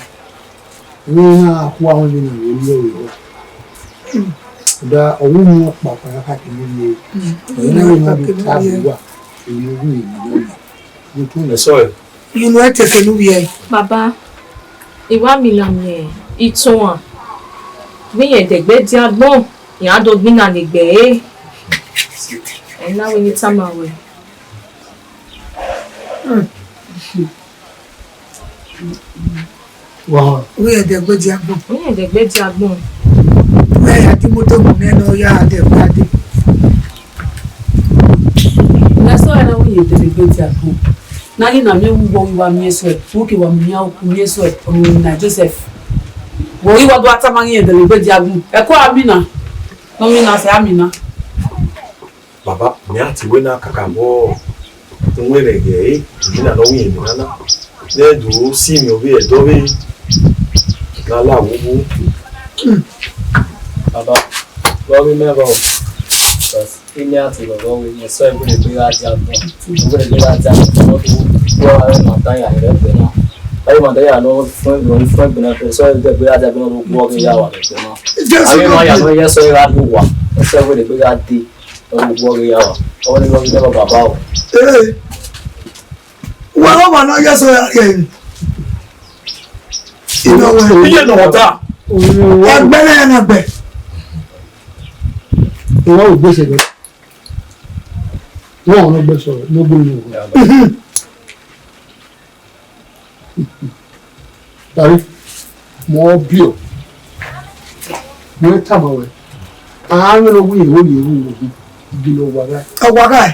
Emwi na khu aro vbene a vbe rhie ọvbehe. Da, ọ wu unu ọkpa ọkpa ya khake ne ovbi ẹre. Emwi na vbe na do ta vbe uwa, emwi ne ọ wu ne emwi na. Eso ẹre. Unu ẹtẹkẹ ne uvbi ẹre. Baba, I wa mina miẹn itohan vbe irẹn dẹgbẹ dia agbọn, iran do gbinna ne egbe ẹre. Ẹ na wẹ ne I tama ruẹ. Wa. Wẹ dẹgbẹ dia agbọn. Wẹ dẹgbẹ dia agbọn. Wẹ ya di moto mu nẹ ne ọ ya dẹgbẹ ade. Nẹsọ ẹre na wẹ dẹgbẹ dia agbọn. Na ghi na miẹn vbe uwọ ghi wa miẹn sẹ, vbe uke wa miẹn oku miẹn sẹ, ọmọ na Joseph. Vbe ọ ghi wa do tama ghi dẹgbẹ dia agbọn. Ẹko Amina. Nọ Amina sẹ Amina. Baba, mẹ a te wẹ na kakabọ uwẹ rẹ ghẹ ẹre, emwi na ne ọ ru irẹn emwi na na. Ne ẹ do si mwẹ ovbi ẹdẹ ọvbehe ne a la vbe obo. Baba, vbe ọ ghi mẹ vbọ? Because eni a te vbe ọvbehe, eso ẹre wẹ dẹgbẹ gha dia agbọn, wẹ dẹgbẹ gha dia agbọn, ọ do wẹ ọre ma dan ya rẹ ẹgbẹ na. Ọre ma dan ya nọ fun ẹgbẹ, fun ẹgbẹ na, eso ẹre wẹ dẹgbẹ gha dia agbọn, ọ do guọ ghe ya wa rẹ ẹgbẹ na. Jesu. Avbe ma ya nọ, eso ẹre gha do wa, eso ẹre wẹ dẹgbẹ gha dee. Ọghugbọ ghi ya wa, ọ ni ghi dọlọ baba o. Ee, uwẹ ọmwa ne ọ ya eso ya rhie emwi. Inọ wẹ. Iye nọ ta. Ẹgbẹ na ya na gbẹ. Ìwọ ò gbèsè rẹ. Wọn ò gbèsè rẹ, ló gbé mi wọ. Tari, mẹ ọ biẹ. Mẹ tama wẹ, a mwẹ ne ọ wẹ ẹvbo rhie ru wu, gele ọwa ghae. Ọwa ghae?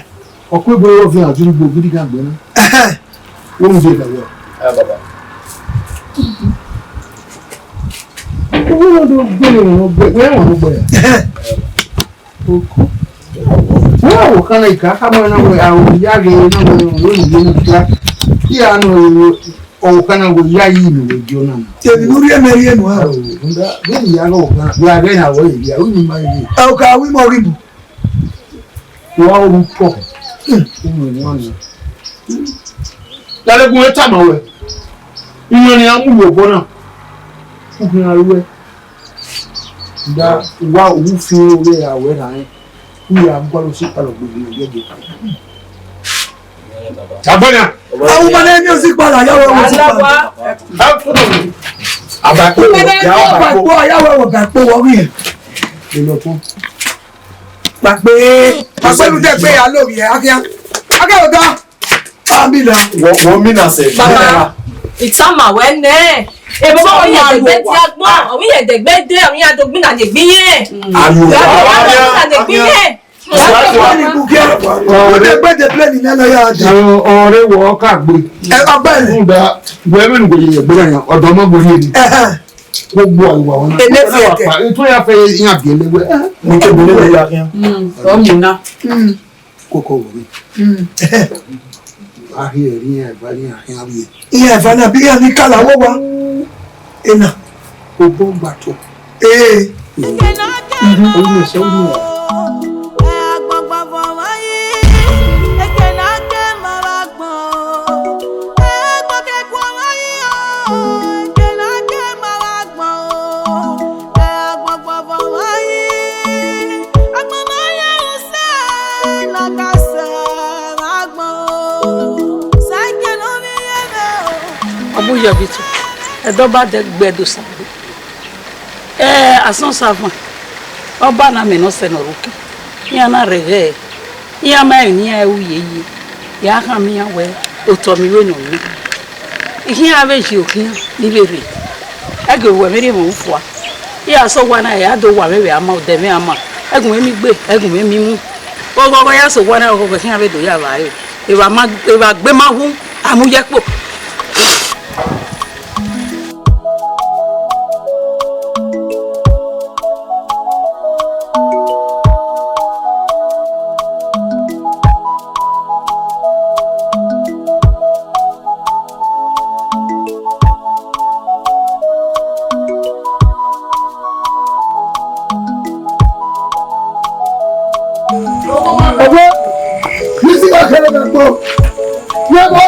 Ọ ku egbe ọviẹn a zuru gbe gidigan gbe na. Ẹhẹn. Wo mu de da wẹ. Ẹ baba. Wo do gbe ne wọn gbe, wẹ wọn gbe. Ẹhẹn. Oko. Wẹ ọvbokhan na, I ka khama na wẹ, a ya ghe na wẹ, wẹ ne I ye na dia. I ya nọ, ọvbokhan na wẹ, ya yi ne wẹ dio na. Emwi ne u rhie mẹ rhie nua. Aro, nda, vbene I ya ghe ọvbokhan na, wẹ a ghẹ na wẹ ya, u ni ma ye. Ẹ, o ka wi ma ọghe ibu. Wa ru pọ. U mu wan na. Lale gun e tama wẹ. Iran ni a mu vbe obọ na. U khian ruẹ. Da wa u fi ore ya wẹ rhan. U ya gualọ si kpalọ gbegbe yẹgẹ. Agbọna. Awu ma ne music pala ya wẹ music pala. Abakpo ya abakpo. Abakpo ya wẹ abakpo wọ wi. Ilo tun. Pàpé, pàpé lu dẹ pé ya lórí ẹ, akíá. Akíá ò dá. Amina. Wọ, wọ mina sẹ. Baba, itama wẹ nẹ. E baba, ọmọ yẹn dẹgbẹ di agbọn, ọmọ yẹn dẹgbẹ dẹ, ọmọ yẹn adogbin na dẹgbin yẹn. Alo. Ọmọ yẹn dẹgbin yẹn. Ó dẹgbẹ dẹ plane nẹ nọ ya dẹ. Ọrẹ wọ ọka gbe. Ẹ, ọgbẹni. Nda, wẹ mẹ nu gbe yẹ gbẹrẹ yan, ọdọ ọmọ gbe yẹ ni. Ẹhẹn. Gbogbo àìwà wọn. Èmi fi ẹkẹ. Ètò ya fẹ yan bi ẹlẹwẹ. Mo kẹ bẹrẹ ya yan. Mm, ọmọ na. Mm. Kókó wò mí. Mm. A hi ẹ̀rí yẹn, ẹ̀gbá yẹn, a hi ariẹ. Ìyẹn ẹ̀fà náà bí yẹn ní kálá wọ́ wa. Ẹ̀nà. Ogbó gbà tó. Ee. Orí mi sọ wí wọ̀. Ọ bu yọ vbe tu, ẹdẹ ọba dẹ gbe Ẹdo Sangbe. Ẹ, asọn savan, ọba na mẹ ne ọ sẹ ne ọ rre uki, iran na rẹghẹ, iran ma emwi ne iran ru yeye, ya khama iran wẹẹ, otọ mwẹ vbene ọ yin. Ikhian vbe yi okhian ni vbe rre, ẹgẹ wẹ vbe rhie mwẹ ufua. Iran sẹ owa na, ya do wa mwẹ vbe ama, odẹ mwẹ ama, ẹgun mwẹ mi gbe, ẹgun mwẹ mi mu. Oghọghọ ya sẹ owa na, oghọghọ khian vbe do ya vba ẹre. Evba ma, evba gbe ma wu, a mu ye kpo. Ẹ̀wọ́, yìí sì máa kẹ́lẹ́ náà gbọ́. Yẹ bọ́.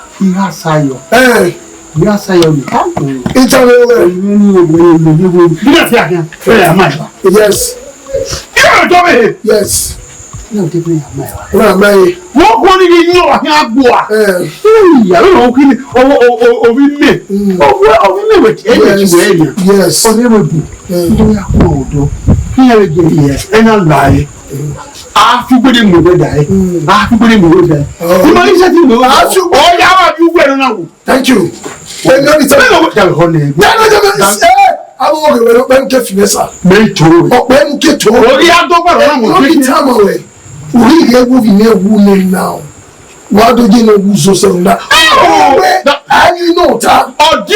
I gha sa yọ. Eh. I gha sa yọ ni. Itaro wẹ. Ni o wẹ ni o ni o. Bi na ti a kan. Ẹ ya ma ba. Yes. Kí ló dọ́ mi? Yes. Náà tẹ́ fẹ́ yà máa wá. Wọ́n á máa yẹ. Wọ́n kọ́ ní kí n yọ wá kí n á gbọ́ wa. Eh. Ìyá ló lọ́wọ́ kí ni ọwọ́ òbí mi. Mm. Ọwọ́ òbí mi wẹ̀ tiẹ̀ yẹ ti wẹ̀ yẹn. Yes. Ọ̀rẹ́ mi bù. Mm. Nítorí àpò ọ̀dọ́. Kí ẹ lè jẹ ìyẹn. Ẹ náà là á yẹ. Mm. A fi gbére mọ̀ wẹ́ dà yẹ. Mm. A fi gbére mọ̀ wẹ́ dà yẹ. Oh. Ìmọ̀ iṣẹ́ ti mọ̀ wẹ́. A fi gbére. Ọ̀ya wa bí wẹ́rẹ́ náà wò. Thank you. Èmi ò ní tẹ́lẹ̀. Bẹ́ẹ̀ ló wọ́n dàbí hàn ní. Bẹ́ẹ̀ ló jẹ́ bẹ́ẹ̀ ṣe. Àwọn ọmọ rẹ̀ ọ̀pẹ́ ń ké fìlẹ̀ sà. Mẹ́tò. Ọ̀pẹ́ ń ké tó. Orí adọ́gbà lọ́nà mọ̀. Ló ní tí a mọ̀ wẹ̀. Orí ìyẹn wù mí ní ewu ní now. Wà á dojú ní ewu zọsọ ńlá. Ọ̀pẹ́ àyè náà ta. Ọ̀dí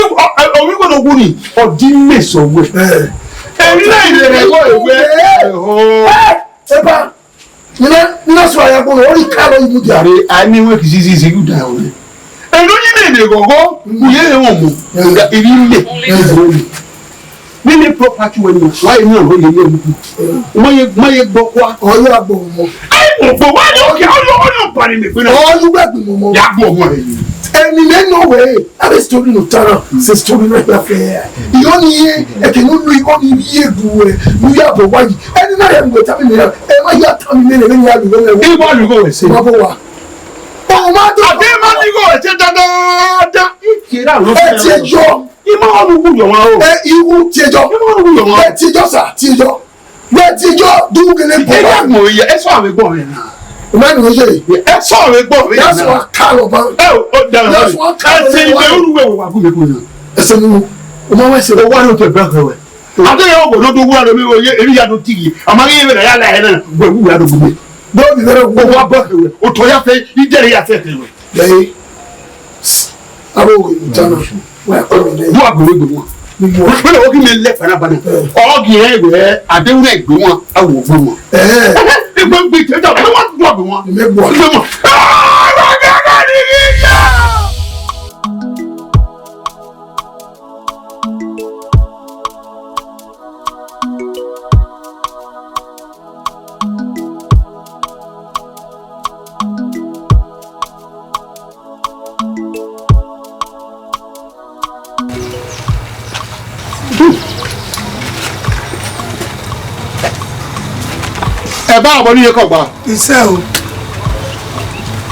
orí wọn ò wù ní. Ọ̀dí mèsò wẹ̀. Èmi náà ìrẹ̀lẹ̀ wọ̀ ìwé. Ẹ bá. Nina, nina sọ aya gbọmọ, ọ ri ka lọ ibu dia. Are, a ni wẹ kisi si si yu da o. Eno ni ne ne gogo, u ye he wọn mo. Ibi le, ibo le. Ni ne property wẹ ni, wa ye ni ọrọ ye ye mu. Ma ye, ma ye gbọ kua. Ọyọ agbọ mọ. Ai, mo gbọ wa ni oke, ọyọ, ọyọ ba ni me pe na. Ọyọ gbẹ gbọ mọ. Ya gbọ mọ he. Eni me no we. Ave story no tara, se story no ya fe. Iyo ni ye, e ke nu lu iko ni ye du we, nu ya bo wa yi. Eni na ya ngbe ta mi me ya, e ma ya ta mi me ne ya lu we. Ibo lu go we se. Ma bo wa. O ma do. Ade ma ni go we se da da da. Ikira lo. E ti jo. Ima onu wu yo wa o. E iwu ti jo. Ima onu wu yo wa. E ti jo sa, ti jo. Wẹ ti jọ du gele bọ. Ẹ yà mọ iye, ẹ sọ àwọn ẹgbọn rẹ na. O ma nìyẹn ṣe. Ẹ sọ àwọn ẹgbọn rẹ na. Yà sọ ká lọ bá. Ẹ o da. Yà sọ ká lọ bá. Ẹ ṣe ìwé olúwe wà gúnmi gúnmi. Ẹ ṣe nu. O ma wá ṣe. O wá ló tẹ bẹ́ẹ̀ wẹ̀. Adé yà wọ̀ lọ́dún wúrà lómi wọ̀ yé èmi yà ló ti yìí. Àmọ́ yé wẹ̀rẹ̀ yà láyé náà wẹ̀ wúrà ló gúnmi. Bọ́ọ̀lù yẹrẹ wọ̀. O wá bọ́ọ̀lù wẹ̀. O tọ́ yà fẹ́ ìjẹ́rìí yà fẹ́ fẹ́ wẹ̀. Yẹ́yẹ́. Abo wo ìjànà. Wọ́n kọ́ mi lẹ́yìn. Wọ́n gbé wọ́n gbé wọn. Wọ́n lọ wọ́n kí mi lẹ́ fana bana. Ọ̀gì ẹ̀ wẹ̀ adéwúrẹ́ gbé wọn, awọ gbé wọn. Ẹgbẹ́ gbé tẹ́jà wọ́n wá gbọ́ gbé wọn. Gbé wọn. Ẹ bá ọ̀bọ ní yẹn kọ̀ gbà. Isẹ o.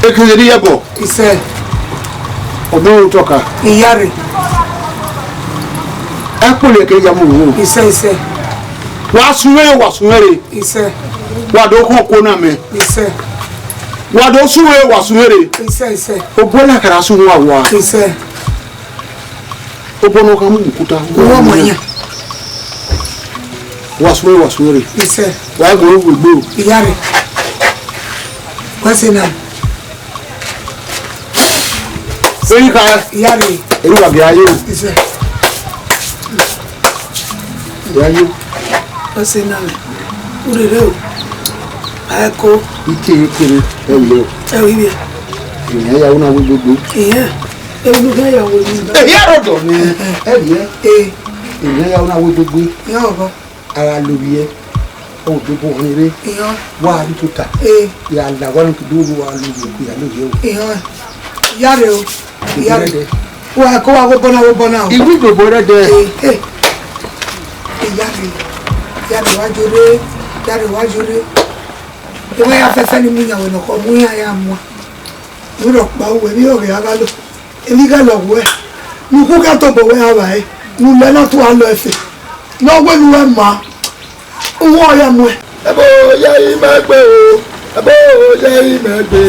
Ekele ní yẹ bọ̀. Isẹ. Ọ̀bọ yóò tọ́ka. Ìyá rẹ̀. Ẹ kò lè kẹ́ ìyá mọ̀ wò. Isẹ, isẹ. Wàá sun wẹ́rẹ́, wàá sun wẹ́rẹ́. Isẹ. Wàá dọ̀ kàn kó náà mẹ́. Isẹ. Wàá dọ̀ sun wẹ́rẹ́, wàá sun wẹ́rẹ́. Isẹ, isẹ. O bọ́ lákàrà sun wà wá. Isẹ. O bọ́ náà ká mú òkúta. Owó ọmọ yẹn. Wàá sun wẹ́rẹ́, wàá sun wẹ́rẹ́. Isẹ. Wàá gbòòrò gbòòrò. Ìyá rẹ̀. Wọ́n ṣe náà. Erika. Ìyá rẹ̀. Èrú wà gẹ̀ ayé o. Isẹ. Ìyá yé. Wọ́n ṣe náà. Urere o. Ayako. Ike ekele. Ẹ wù o. Ẹ wù iye. Ìyẹn yàwó náà wí gbogbo. Ìyẹn. Ẹ wù iye yàwó ni. Èyí àròdọ̀ ni. Ẹ wù iye. Ee. Ìyẹn yàwó náà wí gbogbo. Ìyá ọ̀bọ. Ara ló bí ẹ. Ọ do bọ ọnii rre. Iran. Wa ri tota. Eh. Ya la wa nu kidu ru wa lu ru ku ya lo ye o. Iran. Iyare o. Iyare. Wa ko wa wo bona wo bona o. Iwi gbogbo rẹ dẹ. Eh, eh. Iyare. Iyare wa jore. Iyare wa jore. Ewe ya fẹfẹ ni mu yan wẹ nọkọ mu yan ya mu. Mu rọ kpa uwẹ vbe ọghe a gha lo. Emwi gha lọ wẹ, ne ukhu ka tobọ wẹ a vba ẹe, ne ulẹ na tua lọ ẹfe, ne ọ wẹ ne uwẹ ma, uwu ọ ya muẹn. Ẹbọ ya imẹ gbe o, ẹbọ ya imẹ gbe.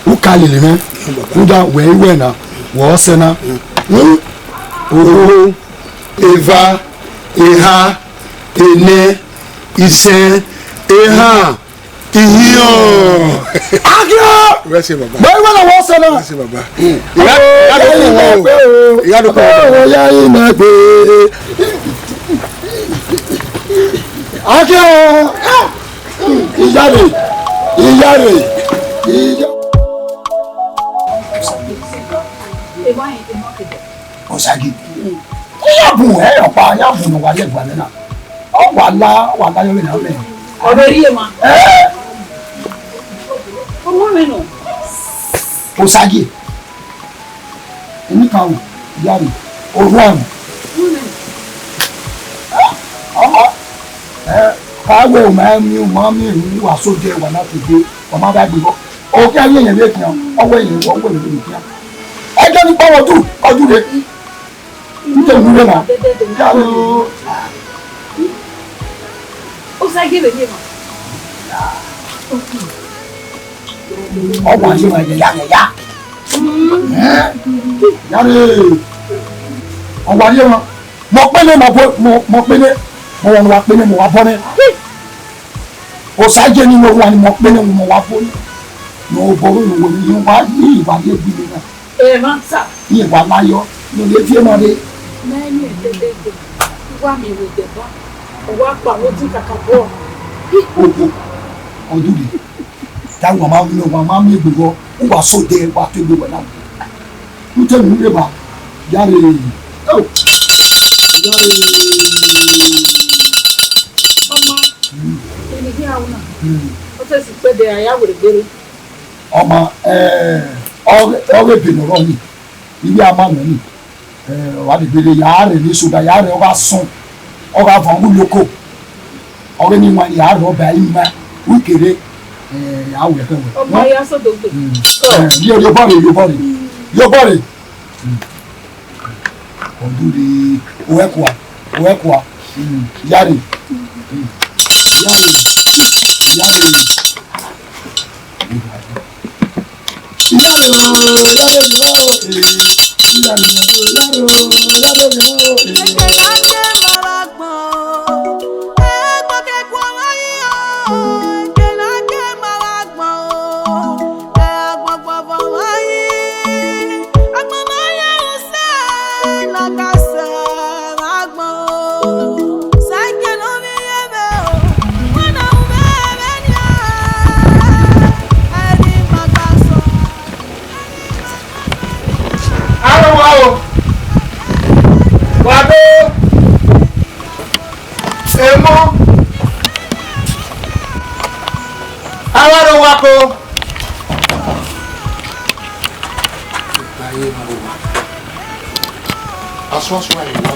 U ka lele mwẹ, rhunmwuda wẹ i wẹ na, wẹ ọsẹ na. Oho, eva, eha, enẹ, isẹn, ehan. Ihiọn. Agiọ. Wẹ se baba. Mo iwe na wọ sẹ na. Wẹ se baba. Ìyá, ìyá ló kọ wọ o. Ìyá ló kọ wọ. Ọwọ ya yìí máa gbé. Agiọ. Ìyá rẹ̀. Ìyá rẹ̀. Ìyá. Osagi. Iya bu ẹ ọkpa ya bu ne wa ye gba nẹ na. Ọ wa la, ọ wa la yọ vbe na mẹ. Ọ vbe rhie ma. Eh? Ọmọ mẹ nọ. Osagi. Emi kan wo, iya rẹ. Orhuan. Ọmọ. Eh, ka wẹ o ma mi, o ma mi, wa so de wa na to de, wa ma ba gbe. Okẹ vbe yẹn vbe khian, ọ wẹ yẹn, ọ wẹ yẹn vbe khian. Ẹjọ ni kpọmọ ọdún, ọdún rẹ. N tẹ wúrẹ na. Yàrá. Ó sá gé bèbí ma. Ọ wà yé wọn yẹya yẹya. Yàrá. Ọ wà yé wọn. Mọ pé ní mọ bọ, mọ, mọ pé ní, mọ wọn wà pé ní mọ wà bọ ní. Osa je ni mo wa ni mo pe ne mo wa fo ni. Mo bọ ru wo ni wa ni wa ye bi na. Ẹ ma sa. Ni wa la yọ. Mo le fi ma de. Na ni e te de de. Wa mi wo de ba. Wa pa wo ti kaka bọ. O o. O du de. Ta wa ma mi wa ma mi gbe wo. Wa so de wa te gbe wa na. N te mu rre ba, yare. Oh. Yare. Ọmọ, ẹni hia una. Ọ te si kpẹdẹ a ya were gbere. Ọmọ, eh, ọ, ọ ghe ebe ne ọ rrọọ ni. Iye a ma nọ ni. Eh, ọ gha degbe rre, ya rre ni soda, ya rre, ọ gha sọn, ọ gha van uloko. Ọ ghe ni wan ya rre ọba ima, u kere, eh, ya wẹ ẹkhẹ wẹ. Ọmọ ya sọ dogbe. Mm. Eh, ye, ye obọ rre, ye obọ rre. Ye obọ rre. Mm. Ọdún rre, o ẹkua, o ẹkua. Mm. Yare. Mm. Yare. Yare. Aro wa o. Wa do. Emo. Aro wa ko. Asua sua ye wa.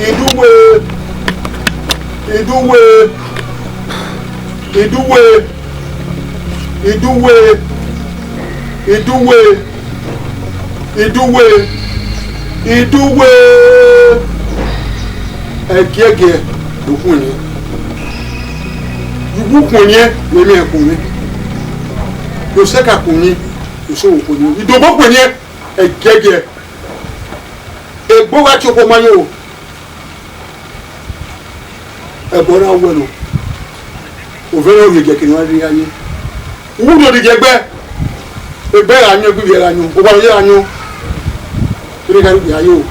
Iduwe, iduwe, iduwe, iduwe, iduwe, iduwe, iduwe. Ẹgiẹgiẹ do khuẹnniẹn. Ughu khuẹnniẹn, ne emwi ẹkun ni. Do sẹka khuẹnniẹn, do sẹ owo khuẹnniẹn. Idobo khuẹnniẹn, ẹgiẹgiẹ. Egbe wa tie okhuo ma yo. Ẹbọ na wẹ nọ. Ovẹn na rhie ẹgiẹ kene wa rhie ya ye. Uwu rhie ọdidẹ ẹgbẹ. Egbe gha yọn, egbe ivbi gha yọn, owa ye gha yọn. Kene ka rhie ya yo.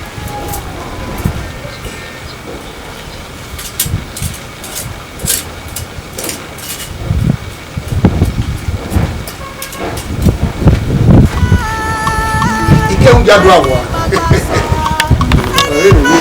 Ikẹhun ya do awa. Ọ̀rẹ́ mi ni.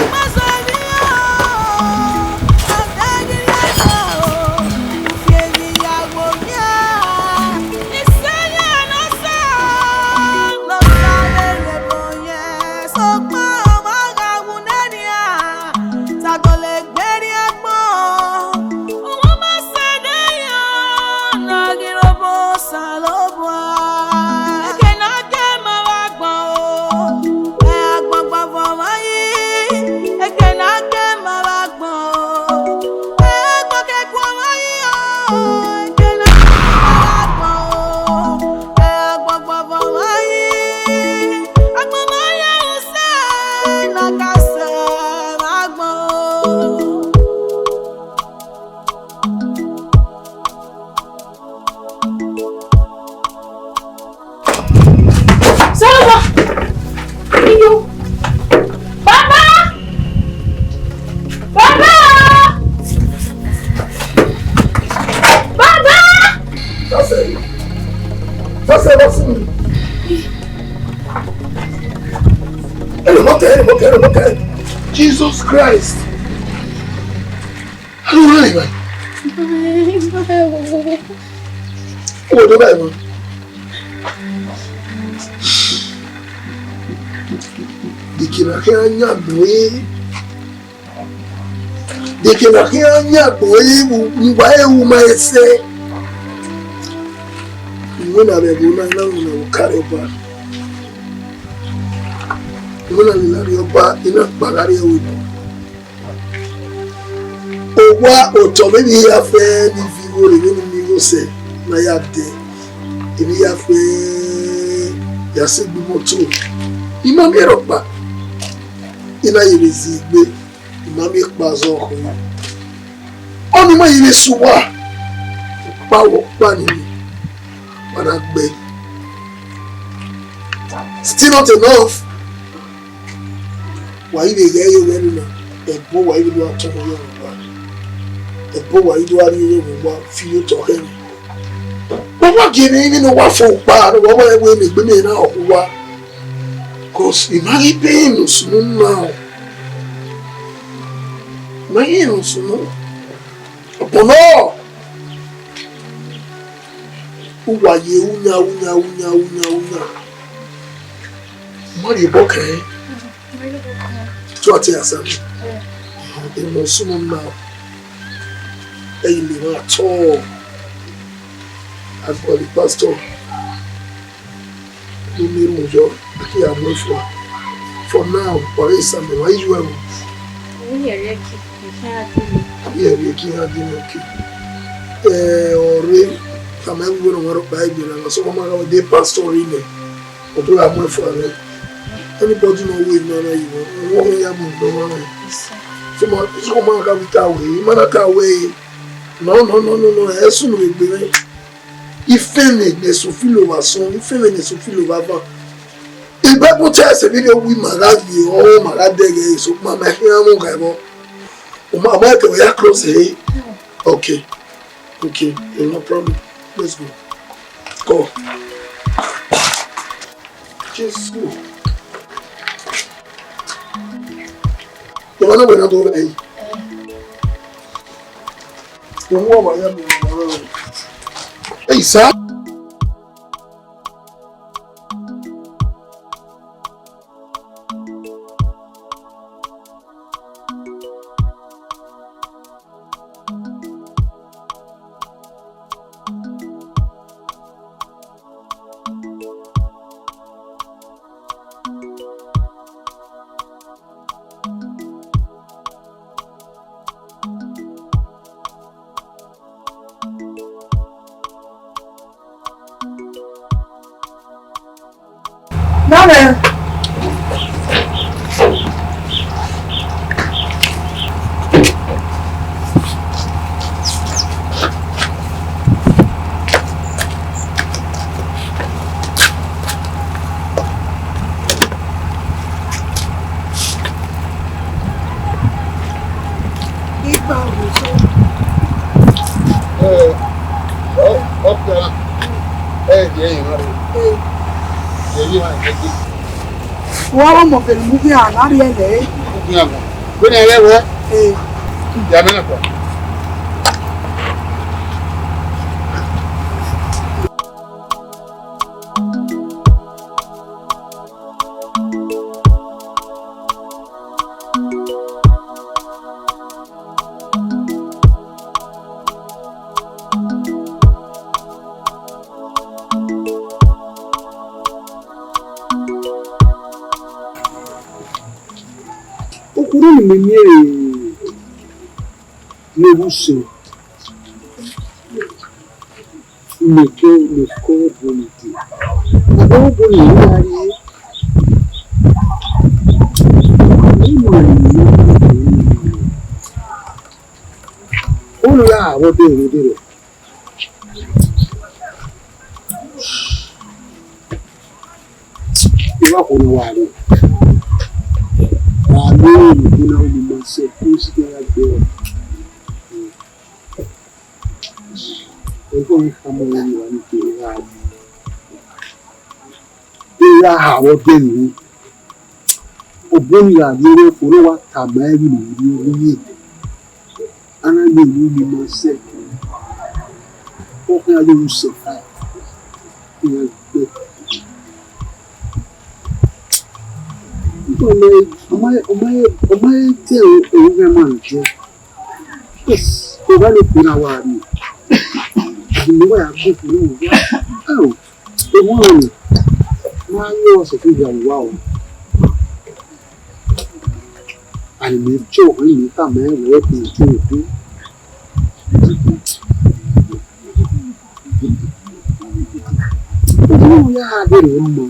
Sọlọmọ! Iyo! Baba! Baba! Baba! Sase! Sase, what's in? Ẹ lọ mọkẹ, ẹ lọ mọkẹ, ẹ lọ mọkẹ. Jesus Christ! Alo rẹ ba. Wo do ba mo. Deke na khian yan gbe. Deke na khian yan gbe, u wa e u ma ese. Iwẹ na vbe ẹvbo na, na mu na vbe okaro ọba. Iwẹ na lele arre ọba, I na kpa gha rrie ẹvbo. Owa otọ vbene I ya fẹ ne I viọ igho rre vbene I miẹn igho sẹ ne a ya dẹ, emwi ya fẹ ya sẹ egbe imọto. I ma miẹn rhọkpa, I na ye vbe zẹ egbe, I ma miẹn ekpa zọ khẹ. Ọnii ma ye vbe sẹ uwa, ọkpa vbe ọkpa nii, wa na gbe. Still not enough. Wa i vbe ghẹ ye owẹ na, ẹbo wa i vbe do a tọn ye ọmwa, ẹbo wa i do a rhie owẹ vbe uwa fi ye otọ khẹ mwẹ. Wa wa gie mwẹ vbene uwa fo kpa, ne uwa wa wẹ ne egbe mwẹ na ọ khu uwa. Cause I ma ghi be ne sunu na, I ma ghi ne sunu. Ọbọ nọ, uwa ye uyan, uyan, uyan, uyan, uyan. Ma rhie obọ kẹ. Tu ate asan. Emọ sunu na. Ẹ i le mwa at all. Agbọnni pastor. Ne I mu yọ, I ghi ya mu fua. For now, wa ghi sa mẹ, wa ghi yu ẹvbo. Uwẹ rhie ẹki, I khian dee. Uwẹ rhie ẹki, I khian dee, okay. Eh, ọre, tama ẹvbo ne ọ rhọkpa egbe na, na sẹ ọmọ ma gha wẹ de pastor rre nẹ. Ọ do gha mu ẹn fua nẹ. Anybody ne ọ ru emwi na, na yi mwẹ, ọ ya mu nọ mwa nẹ. So ma, so ma gha wẹ I ta wẹ, I ma na ta wẹ, no, no, no, no, no, ẹ sunu vbe egbe mwẹ. Ifẹnmwẹ ne eso filo vbe asọn, ifẹnmwẹ ne eso filo vbe avan. Bible tell us vbene ọ wi ma gha ye ọnrẹn, ma gha dẹghe ẹre, sokpan ma khian mwẹ ọghe ẹvbo. Ọ ma, ọ ma te wẹ ya close ẹre. Okay. Okay, eh, no problem. Let's go. Go. Jesus. Ọmọ na wẹ na do vbe ẹre. Owó ọmọ ya mi ọmọ rẹ. Hey, sir. Nana. Eh, oh, okay. Eh, yeah, you know. Eh. Yeah, you know. Wa wa mọ vbe ne u ghi a na rhie ẹre. Vbene ẹ rre wẹ. Eh. Ya mẹ na kua. Okhuo ne imẹ miẹn ne vbe usẹ, mẹ kẹ, mẹ kẹ ọbo ne dee. Ọbo ne I na rhie, I ma rẹn ne ọ rhie. Unu ya vbe ọdọ ẹre dee rẹ. Irẹn ọkhuo ne wa rre. Wa miẹn ne unu na unu ma sẹ, unu si ke ya gbe ẹre. Ẹghẹ ọnii khama mwẹ ne wa ni ke gha rre. Erha ha vbe ọdọ ẹre. Ọbo ne I gha rhie ẹre fo, ne ọ wa tama ẹre vbene I rhie ẹre. A na miẹn emwi ne ima sẹ, ọ khian ye ru sẹ fa, iran gbe. Ọ ma, ọ ma, ọ ma, ọ ma te ẹre, ẹre ghẹ ma jẹ. Yes, ọ gha le kpe na wa rri. Ẹdẹ ne uwa ya gbe okhuo na vbe uwa. Ẹo, emwa ọnii, ma ye ọse khin ya uwa o. And mẹ jọ, and mẹ tama ẹre wẹẹ, ẹdẹ odu. Uwu ya gha dee rre ma,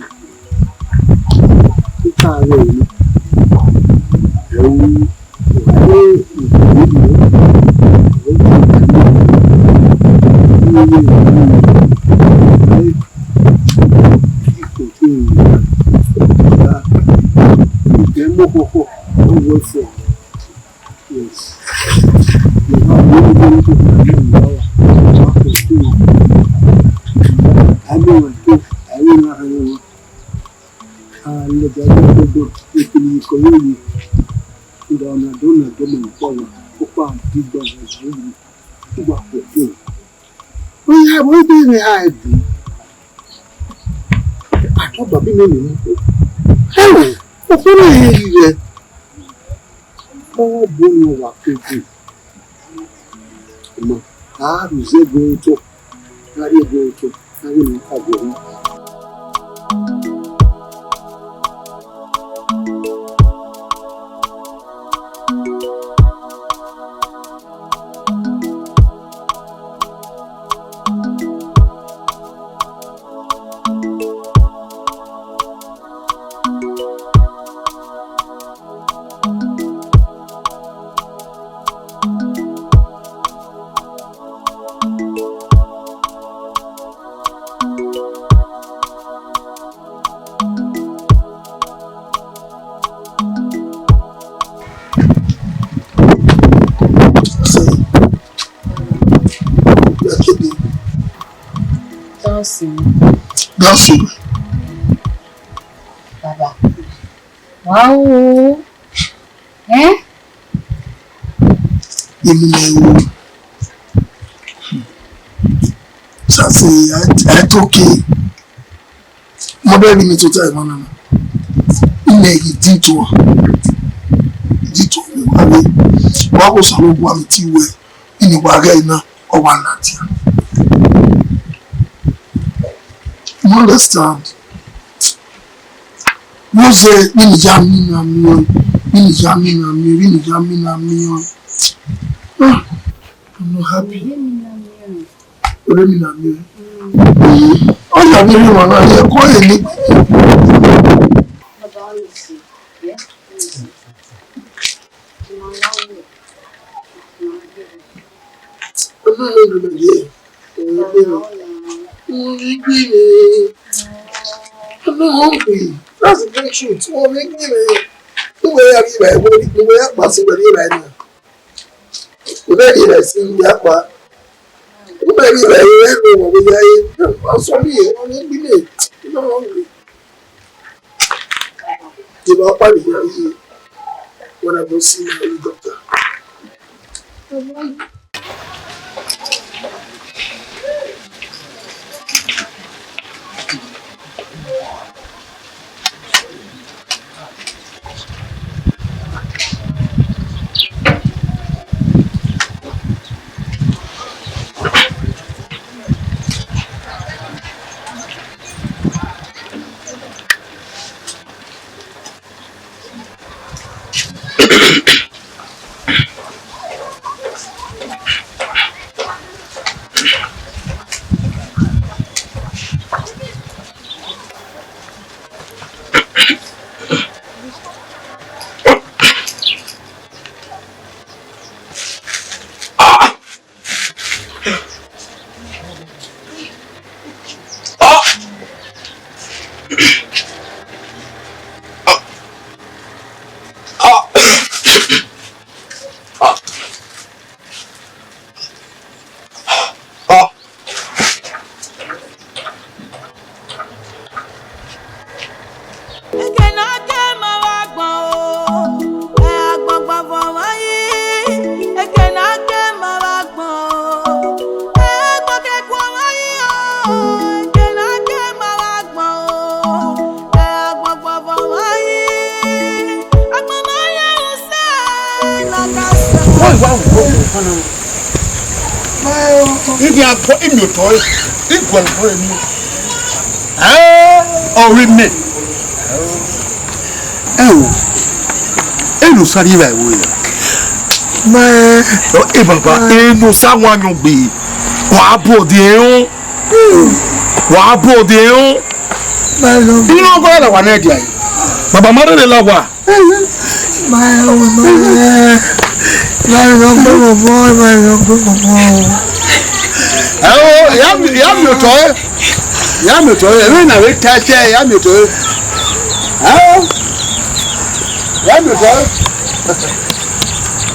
I ka vbe ẹre. Ẹo, Yes. Oya, vbe ebe mwẹ ha ẹdẹ. Atọ babi mẹ nọ. Ẹo, okhuo na rhie ẹre. Ọ bu ne ọ wa ke gu. Ma, a ru zẹ ẹguẹ otọ, a rhie ẹguẹ otọ, a ghi ne ọ ka gu ẹre. Dancing. Dancing. Baba. Wow. Eh? Èmi ni ẹ̀rù. Ṣàṣe, I, I took it. Mo bẹ́ẹ̀ rí mi tó tẹ̀ ẹ̀gbọ́n náà. Ilẹ̀ yìí dín tó wọn. Dín tó wọn wá lé. Wọ́n kò sọ̀rọ̀ ogun àmì tí wẹ̀. Ìní wà rẹ̀ iná. Ọ wà láti. You understand? Wọ́n ṣe, "Nínú ìyá mi náà mi ọ́, nínú ìyá mi náà mi, nínú ìyá mi náà mi ọ́." Ah, I'm not happy. Ọ̀rẹ́ mi náà mi ọ́. Ó yà mí rí wọn náà, yẹ kó èlé. Ọlọ́run ló lè yẹ. Ọ̀rẹ́ mi náà. Wọ́n rí bí mi. Ọlọ́run ń pè. That's the big truth. Wọ́n rí bí mi. Níwèé yà rí ìbàyẹ̀, wọ́n rí bí wọ́n yà pàṣẹ pẹ̀lú ìbàyẹ̀ náà. Ebe ghi rẹ si ya kpa. Ebe ghi rẹ ẹ ro wọ ya ye. Ọ sọ mi ye, ọ ni gbile. Ino wọ gbe. Ino ọkpa ni ya ye. Wọ na go see my doctor. Eke ne a ke ma vbe agbọn o, ẹ, agbọn gbavọ mwẹ yi. Eke ne a ke ma vbe agbọn o, ẹ, agbọn ke guọ mwẹ yi o. Eke ne a ke ma vbe agbọn o, ẹ, agbọn gbavọ mwẹ yi. Agbọn ma ya use na ka se. Wọ́n ìwà òkú ọ̀gbọ̀n kan náà. Ibi abọ imi otọ ẹ, iguan otọ ẹ ni. Ẹ, ọ ri mẹ. Ẹ o, enu sa rri evba ẹvbo ya. Ma ẹ baba, enu sa wan yọn gbe. Wa bọ de ẹn. Wa bọ de ẹn. Ma ẹ lọ. Inu ọgọ ya la wa na dia. Baba ma rere la wa. Ma ẹ o, ma ẹ. Ma ẹ lọ gbe mọmọ, ma ẹ lọ gbe mọmọ. Ẹ o, ya mi, ya mi otọ ẹ. Ya mi otọ ẹ. Ẹ na vbe ta ẹsẹ, ya mi otọ ẹ. Ẹ o. Ya mi otọ ẹ.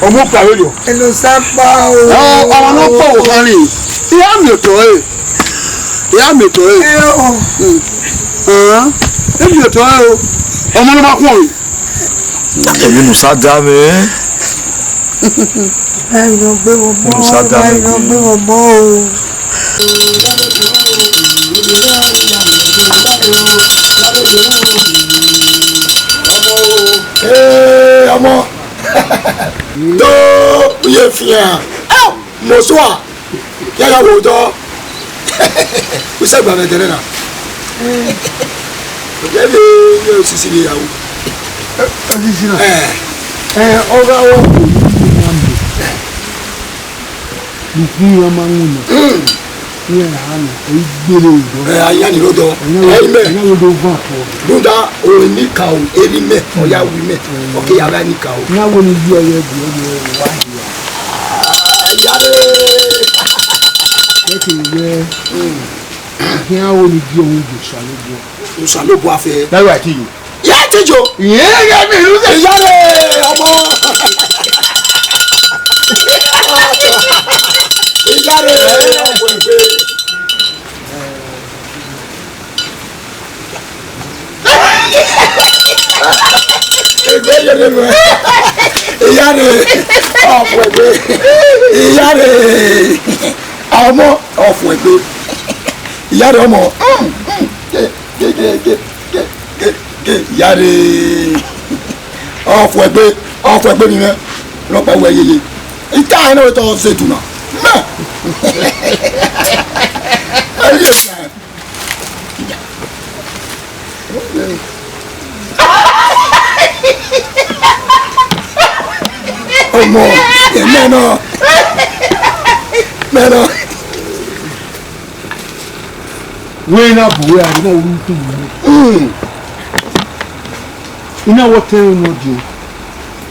Ọmọ kpa vbe yọ. Eno sa kpa o. Ọ, ọmọ ne ọ kpọvbokhan ni. Ya mi otọ ẹ. Ya mi otọ ẹ. Ẹ o. Hmm. Ẹ mi otọ ẹ o. Ọmọ ne ọ ma khuọnmwi. Èmi nù sá dá mi. Báyìí lọ gbé wọn mọ́, Nù sá dá mi báyìí lọ gbé. Gbé wọn mọ́ o. Ee, ọmọ. Tó, iye fian. Mosua, ya ya wo dọ. Usẹ gba mẹ gẹrẹ na. Ọjẹ bi ye osisi ni ya wu. Osisi na. Eh. Eh, ọgha wa ko ni ma mẹ. Nukun ya ma wu na. Iran ha na, ọ i gbele odọ. Ẹ, a ya ni rhodọ. Ẹ, ẹ, mẹ. Ẹ, na wo do van fọ. Rhunmwuda, o ni ka o, eri mẹ, ọ ya wi mẹ. Ọ ke ya gha ni ka o. Na wo ni yi ẹre bi ẹre wa hia. Ah, ya re. Ẹ ke wẹ, khian wo ni gi ọmọ Osanobua. Osanobua fẹ. Na wa ti yo. Ya ti yo. Ìyẹn gẹ́gẹ́ bí ìlú ṣe. Ìyá rẹ̀ ọmọ. Ìyá rẹ̀ ọmọ ẹgbẹ́. Ẹgbẹ́ yẹn lè mọ̀. Ìyá rẹ̀ ọmọ ẹgbẹ́. Ìyá rẹ̀ ọmọ ọ̀fọ̀ ẹgbẹ́. Ìyá rẹ̀ ọmọ. Gé, gé, gé, gé, gé, gé, gé, ìyá rè. Ọfọ ẹgbẹ, ọfọ ẹgbẹ ni mwẹ. Rọkpa wẹ yeye. Ita ẹnẹ wẹ tọ se duna. Mẹ. Ẹ yẹ mẹ. Ọmọ, ẹmẹ náà. Mẹ náà. Wẹ na bu wẹ a na ru tu. Mm. Ina wọ tẹ unu di.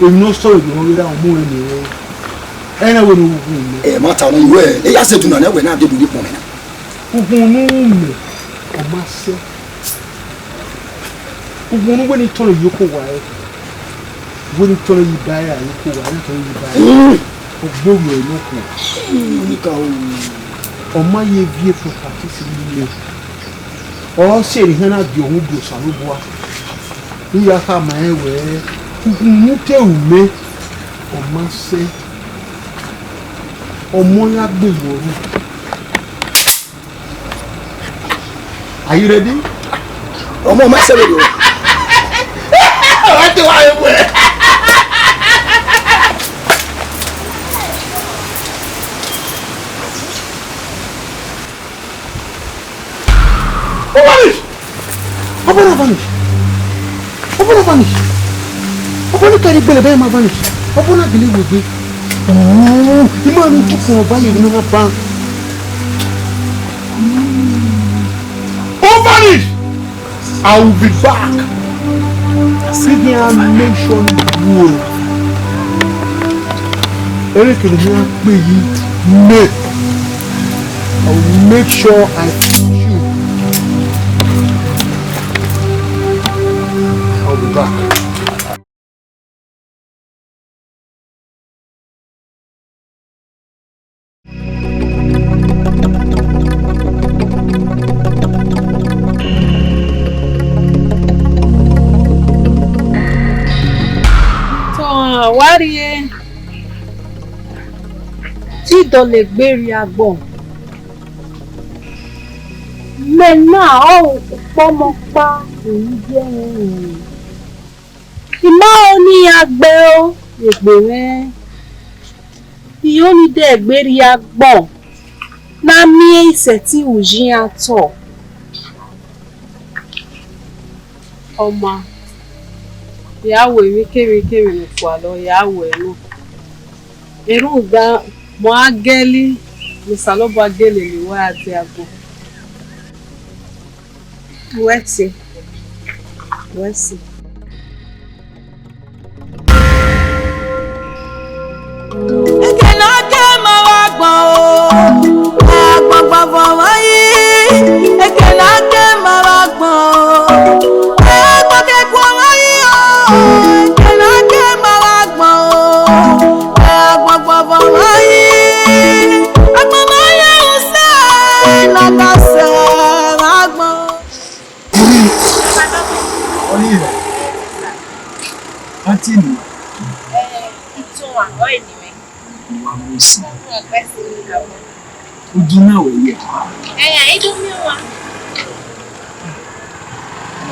Emi no so emi no ra mu emi. Ena wẹ no wu me. E ma ta no wẹ. E ya se duna na wẹ na de bu ni pon na. Ugun nu me. O ma se. Ugun nu wẹ ni tọrọ yoko wa e. Wẹ ni tọrọ yi ba ya yoko wa, ni tọrọ yi ba ya. Mm. Ogbe orhiọn ne okhuo. Nika o. Ọ ma ye viọ property fi ru mẹ. Ọ sẹ erha na gie ọhunmwu do Osanobua. U ya khama rẹn wẹẹ, ukhunmwu te ru mẹ, ọ ma sẹ, ọmọ ya gbe vbe ọrhu. Are you ready? Ọmọ ma sẹ vberriọ. Ọ te wa ye wẹ. Ọ vanish! Ọ vanish! Ọ vanish! Ọ vanish! Ọ vanish! Kẹrẹ igbele bẹghe ma vanish! Ọ vanish! Gele wegbe! Ooo, ima ni tukun ọba ye ne ọ ba. Ọ vanish! I will be back. See here, make sure you do. Anything you pay you, make. I will make sure I teach you. I'll be back. Tọ, wa rrie, te I dọlegbe rrie agbọn. Mẹ na ọre ukpọmọ ọkpa vbe iye mwẹ. I ma ho ne iran gbe ro vbe egbe mwẹ. I ho ne I dẹ gbe rrie agbọn ne a miẹn isẹtin uyi iran otọ. Ọ ma, ya ru emwi kemwi kemwi ne u fua lọ, ya ru ẹre nọ. Rhunmwuda, mu a gẹli ne Osanobua gele ne uwa ra tie agbọn. Wẹ ẹse, wẹ ẹse. Eke ne a ke ma vbe agbọn o, agbọn gbavọ mwẹ yi. Eke ne a ke ma vbe agbọn o, agbọn kekuo mwẹ yi o. Eke ne a ke ma vbe agbọn o, agbọn gbavọ mwẹ yi. Agbọn ma ye usẹ ne a ka sẹ vbe agbọn. Ọni, aunty ni. Eh, itohan, ọ ni mwẹ. Wa mu si. Udu na wẹ ye. Eh, I do mi wa.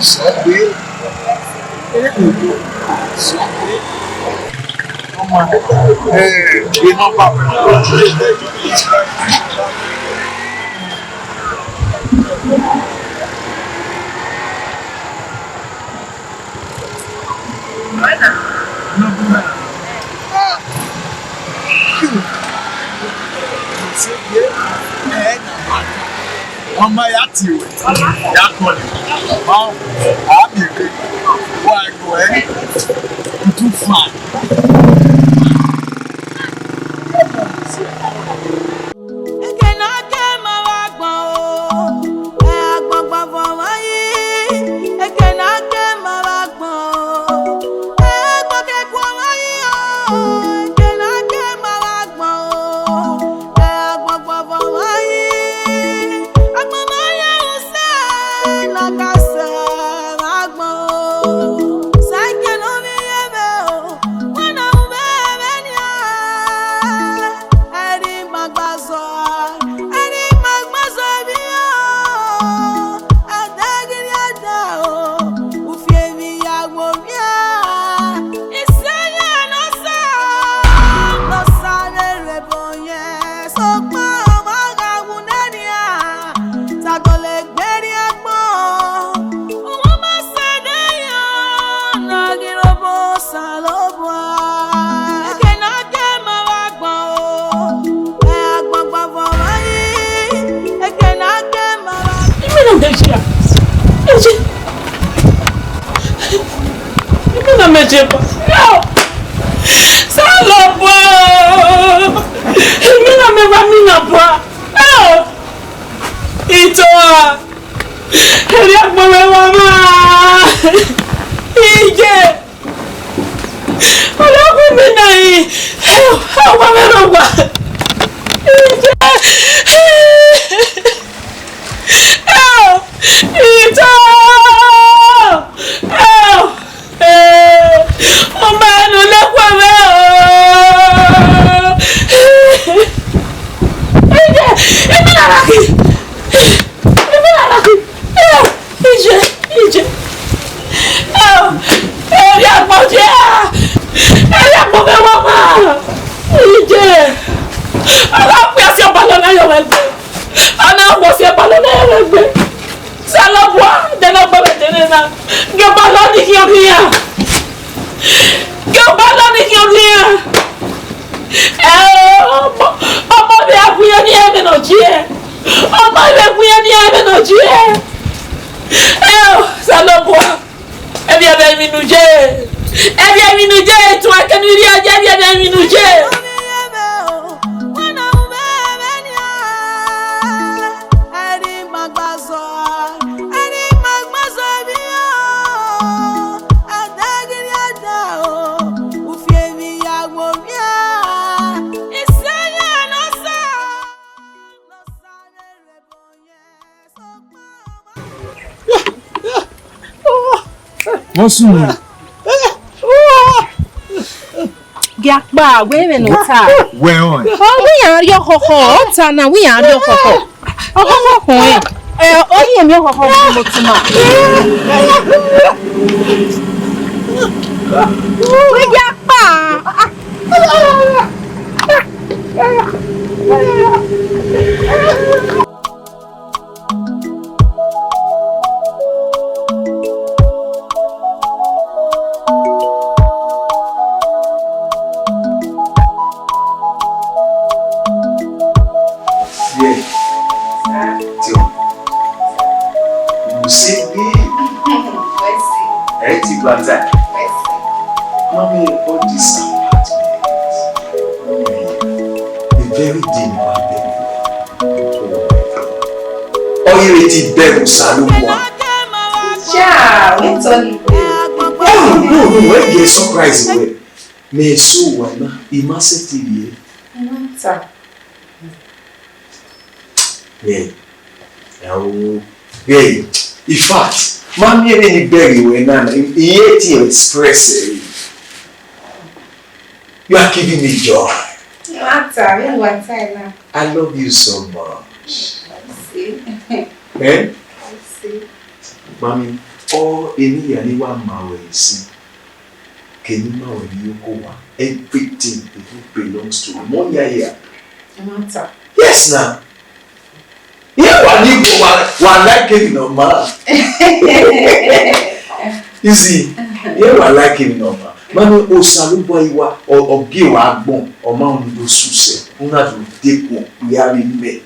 Sọ pé, eh, sọ pé, ọmọ, eh, iná bá mi. Ọmọ ya ti o, ya kọlẹ. Ọ, a bi ebe, wa ẹgbẹ ẹ, tutu fa. Eke ne a ke ma vbe agbọn o, ẹ agbọn gbavọ mwẹ yi. Eke ne a ke ma vbe agbọn o, ẹ agbọn kekuo mwẹ yi o. Eke ne a ke ma vbe agbọn o, ẹ agbọn gbavọ mwẹ yi. Agbọn ma ye usẹ ne a ka sẹ vbe agbọn o. Sẹ eke ne ovbi ye mwẹ o. Wẹ na ru vbe ẹmwẹ nian, ẹre ima gba zọ, ẹre ima gba zọ emwi o, ẹdẹ ghi rhie ẹdẹ o, ufiemwi ya gbe ovbi a, isẹ ya ne ọ sa, ne ọ sa vbe rre ebo yẹn, sokpan ọ ma gha wu nẹ nian, ta dọlegbe rrie agbọn. Uwa ma sẹ ne ya na ghi rre obọ Osanobua. Eke ne a ke ma vbe agbọn o, ẹ agbọn gbavọ mwẹ yi. Eke ne a ke ma vbe agbọn. Imina mẹ jẹ a? Ẹ jẹ. Imina mẹ jẹ ba. Osanobua. Imina mẹ wa mina bua. Itohan. Erriọ agbọn mwẹ wa ma. Iye. Ọlọghọmẹ na yi. Ọ wa mwẹ rọ Ọna ẹre gbe. Osanobua, de ne ọ gbe vbe dene na. Gie ọba lọ ni khian khian. Gie ọba lọ ni khian khian. Ẹ o, ọmọ, ọmọ vbe a gu iran ni ẹmwẹ ne ọ gie. Ọmọ vbe a gu iran ni ẹmwẹ ne ọ gie. Ẹ o, Osanobua. Ẹvbiẹ vbe emwi ne u ye. Ẹvbiẹ emwi ne u ye, tuan kẹ ne u rhie ye, ẹvbiẹ vbe emwi ne u ye. Wọ́n sùn mí. Gie a kpa, wẹ vbene ọ ta. Wẹ họn. Ọ wẹ iran rhie ọkhọkhọ, ọ ta na, wẹ iran rhie ọkhọkhọ. Ọkhọkhọ khọn ẹ. Ẹ, ọ rhie emwi ọkhọkhọ vbe imẹ otuma. Wẹ gie a kpa. Yeah. Tio. You see me? Mercy. Eh, ti gbata. Mercy. Mommy, all this apartment. Mommy, the very day you are there. Ọ ye vbe te bẹghe Osanobua. Ja, wẹ tọ ni. No, no, no, wẹ gie surprise wẹ. Mẹ so wa na, I ma sẹtin rhie. Ẹ ma ta. Yeah. Oh, yeah. In fact, ma miẹn vbene I bẹghe wẹ na, I, I hate to express it. You are giving me joy. Ẹ ma ta, vbene wa ta na. I love you so much. I see. Eh? I see. Mami, ọ eni ya ni wa ma wẹ esi. Keni ma wẹ ni ko wa. Everything it belongs to me. Mo ya ya. Ẹ ma ta. Yes na. Iran wa ni wa, wa like him normal. You see, iran wa like him normal. Mami, Osanobua iwa, ọ, ọ gie wa agbọn, ọ ma unu do suse, una do dekun, ya vbe mẹ.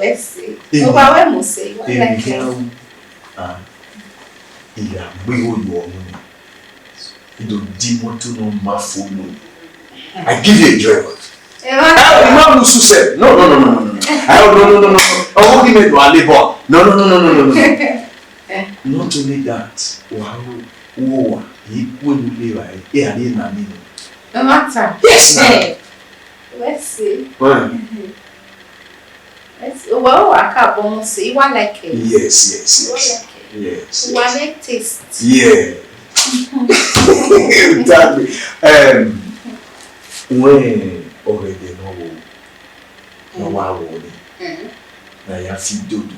Let's see. Emi, Owa wẹ mu se, iwa emi like him. Khian ru, ah, I gha gbe igho ye ọmọ. I do di moto nọ ma fo lo. I give you a driver. Ẹ ma ta. Eh, I ma lose you, sir. No, no, no, no, no, no. I, no, no, no, no. Ọmọ ghi mẹ do a labour. No, no, no, no, no, no, no. Not only that, wa ro, wo wa, I ku enu le ra, e a ri na mi no. Ẹ ma ta. Yes, na. Eh, let's see. Why? Let's see. Well, I can't almost say, you are like it. Yes, yes, yes. You are like it. Yes, you are yes. Like taste. Yeah. Exactly. Um, when already no, no, wa wo ni. Mm. Na ya fi dodo.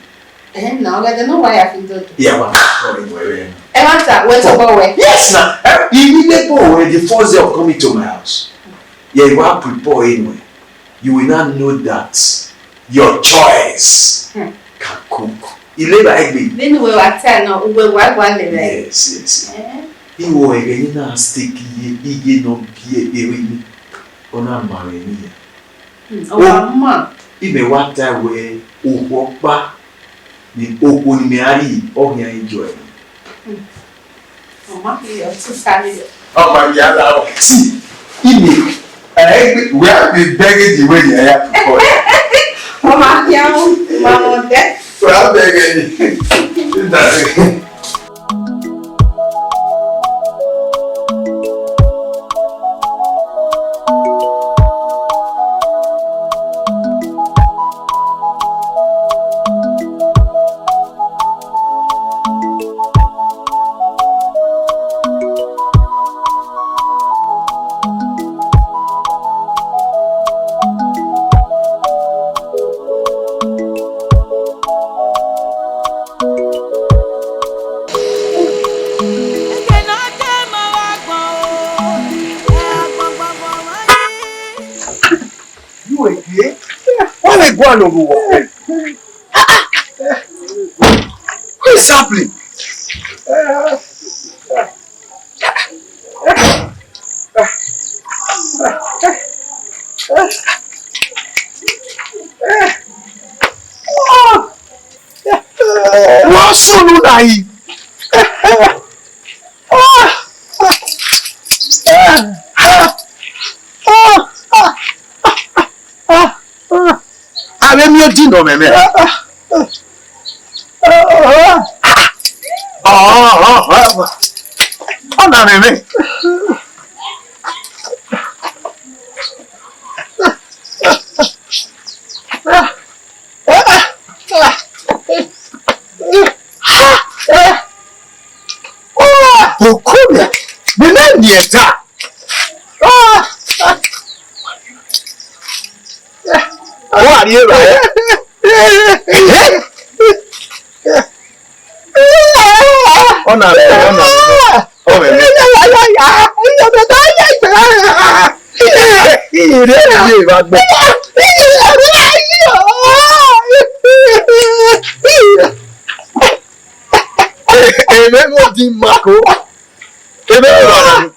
Eh, na, already no, wa ya fi dodo. Yeah, wa fi dodo. Ẹ ma ta, wẹ tobọ wẹ. Yes, na. Eh, you need to go where the first day of coming to my house. Yeah, you are prepared anyway. You will not know that your choice Hmm. can cook. Ileba egbe. Vbene uwẹ wa ta nọ, uwẹ wa gua lele. Yes, yes. Eh? Iwọ ẹghẹ ni na stick iye, iye nọ biẹ ere ni, ọ na ma mwẹ ni ya. Hmm, ọ wa ma. Imẹ wa ta wẹ okhuo ọkpa ni okhuo ni mẹ a ri, ọ khian enjoy. Hmm. Ọ ma khian, ọ too sorry. Ọ ma khian la o. See, imẹ, eh, we have been begging the way you are to call. Ọ ma khian o, ma mọ dẹ. We are begging. You again? Why we Go and go work. What is happening? Wọ́n sùn nù náà yìí. Avbe miẹn odin nọ mwẹ mẹ. Ọ na mwẹ mẹ. Okumi, mẹ na miẹn ta. Ọ gha rrie evbare. Ọ na rre, ọ na rre, ọ mwẹ mwẹ. Ire ye vbe agbọn. Emẹ vbe odin ma ko. Emẹ vbe odin.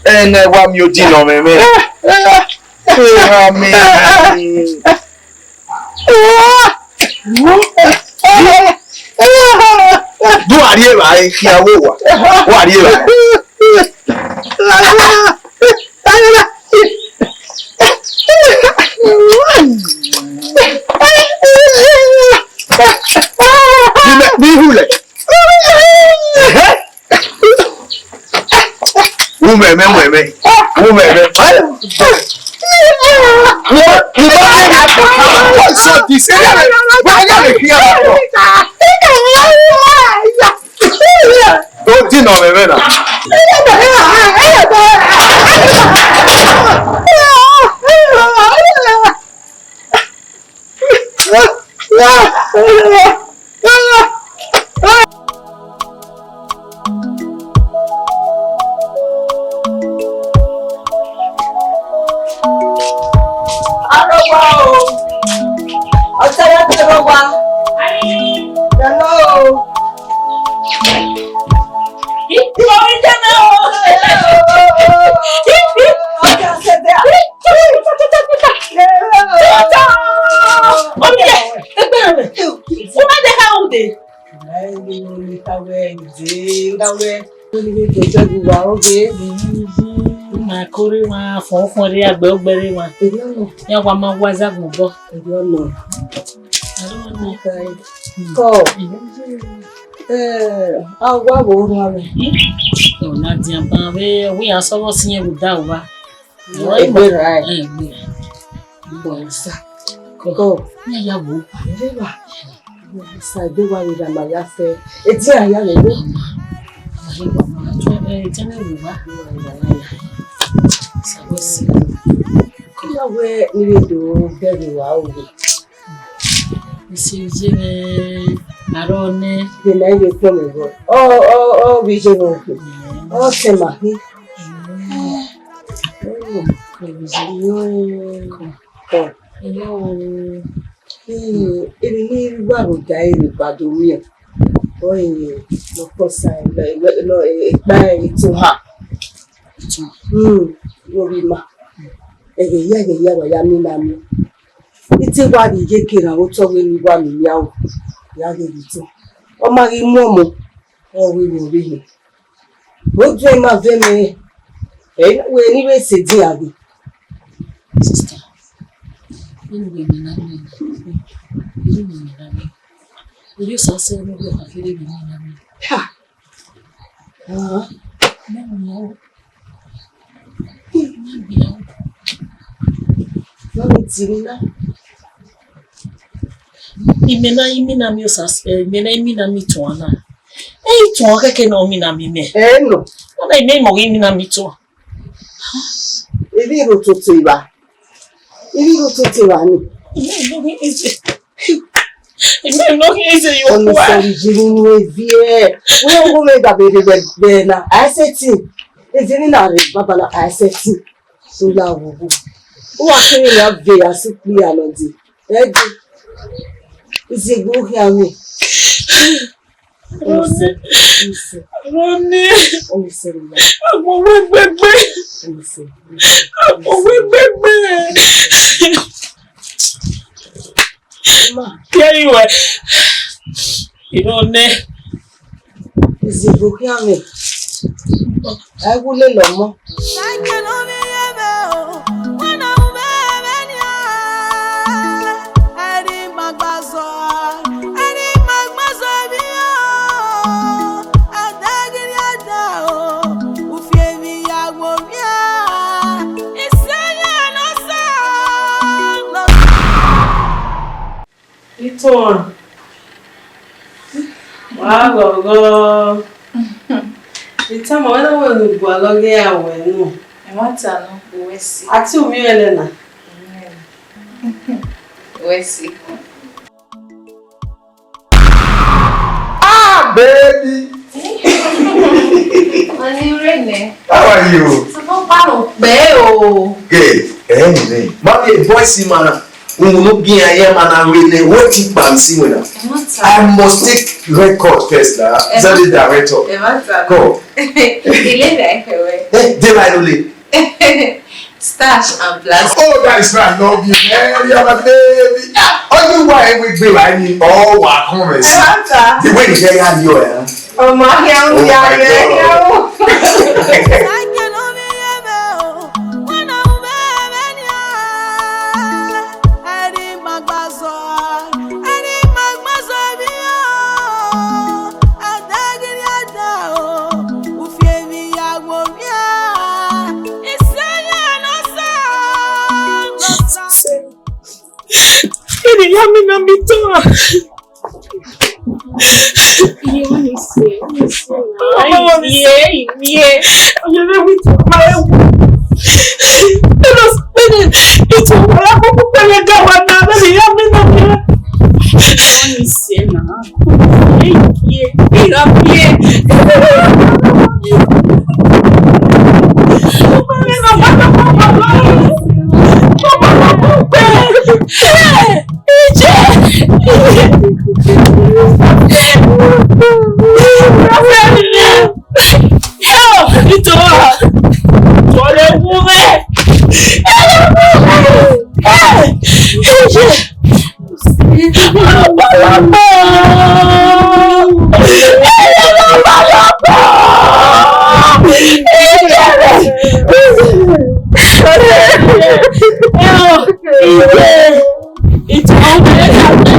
Ẹnẹ wa miẹn odin nọ mwẹ mẹ. Eha mẹ. Do a rrie evbare khian vbe owa. Do a rrie evbare. Ni mẹ, ni hu lẹ. Ẹhẹ. Umẹmẹ, umẹmẹ, umẹmẹ. Odin nọ mwẹ mẹ na. Arọgba o. Ọtẹn ya te rọgba. Hello. Ìkórè jẹ́ náà o. Ọjà ṣe bẹ́ẹ̀. Ọjà. Ọmọ yẹn, ẹgbẹ́ rẹ̀. Wọ́n máa ń dẹ́ka òde. Ma kore wa fọn fọn re agbẹ ogbẹre wa. Ya wa ma wa za gbogbo. Kọ. Eh, a wa wo orun ame. Ọna dian ban vbe, wẹ iran sọvbọ si ẹn vbe uda uwa. Egbe ra ẹ. Egbe ra. Bọ sa. Kọ. Kọ. Ne ya wo. Egbe ra. Sa egbe wa vbe ra ma ya fẹ. Eti a ya vbe do. Eti a na wo wa. Sa wo si. Kọ ya wẹ ni vbe do bẹghe wa o. Isi je mwẹ arọ nẹ. De ma ye kpọ mẹ vbọ. Ọ, ọ, ọ, vbe je mwẹ okpẹ. Ọ sẹ ma khin. Kọ. Kọ. Emwi ne I wa vbe odaro ba do miẹn. Ọ, emwi ne ọ kọ sa, ne, ne, ne, ekpa itohan. Hmm, ovbi ima. Ẹghẹ hia, ẹghẹ hia, wa ya miẹn na miẹn. I te wa rhie iyeke rran otọ wẹ ne I wa miẹn aro, ya ghe vbe otọ. Ọ ma ghi mu ọmọ, ọ wẹ vbe ọvbehe. Oduẹ ima vẹ mẹ, ẹ i na wẹ ne I vbe sẹ edian ghe. Sister, vbene uwẹ miẹn na miẹn, vbene uwẹ miẹn na miẹn, erriọ Osa sẹ ne uwẹ kha kherhe vbene I miẹn na miẹn. Ha! Ah. Mẹ miẹn o. Mẹ miẹn o. Mami tiri na. Imẹ na, imina miẹn Osa, eh, imẹ na, imina miẹn itohan na. Ẹ i itohan kẹkẹ ne ọ mina miẹn mẹ. Ẹ nọ. Ọ na imẹ imọ ghi mina miẹn itohan. Ivbi rho toto evba. Ivbi rho toto evba ni. Imẹ imọ ghi Imẹ nọ khian ize ye okhuo. Ọmọ sẹ vbe jiri unu eviẹ. Wẹ ọghe mwẹ gha vbe rre vbe na, a i sẹtin. Ezi ni na rre baba na, a i sẹtin. So ya wo wo. Uwa kere ya ve ya si kpia nọ de. Ẹdẹ. Iziegbe okhian mwẹ. Ronnie. Ronnie. Agbọn wẹ gbẹgbẹ. Agbọn wẹ gbẹgbẹ. Kẹrin wẹ. Ronnie. Iziegbe okhian mwẹ. Ẹ wu lele ọmọ. Itohan, wa ghọghọ. Itohan, wẹ na wẹ ne u gualọ ghe a wẹ nọ. Ẹmwata nọ, uwẹ si. A te u miẹn ẹnẹ na? Uwẹ si. Ah, baby. Ọni rre nẹ. How are you? Sọfọ pa no pẹ o. Good. Eh, man. Mami, boys, man. Unu bian ye ma na wẹ nẹ, wẹ ti kpa mi si wẹ na. Ẹmwata. I must take record first na. Ẹmwata. Is that the director? Ẹmwata. Go. Ilé rẹ̀ pẹ̀wẹ́. Eh, de la lole. Stash and plastic. Oh, that is why I love you, man. You are my baby. Only why we be like me. Oh, wow, come and see. Ẹmwata. The way you hear your, eh? Ọmọ ahia ń ya rẹ o. Eni ya mi na mi tọn. Iye, wẹ ni se, wẹ ni se na. Ọmọ, wẹ ni se. Iye, iye. Oye, wẹ ni se, ma ewu. Eno, eno, ito, wala ko ko pele ga wa na, wẹ ni ya mi na mi. Wẹ ni se na. Iye, iye, iye. Iye. Help! Itohan! Wọle wu mwẹ! Help! Iye! Ọpọlọpọ! Iye! Ọpọlọpọ! Iye! Help! Iye! Ìjà ọmọ ẹ̀yà mi.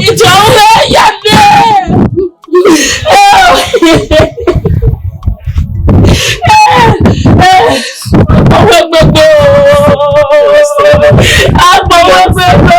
Ìjà ọmọ ẹ̀yà mi. Ọwọ́ gbogbo. Agbọ̀wọ́ gbogbo.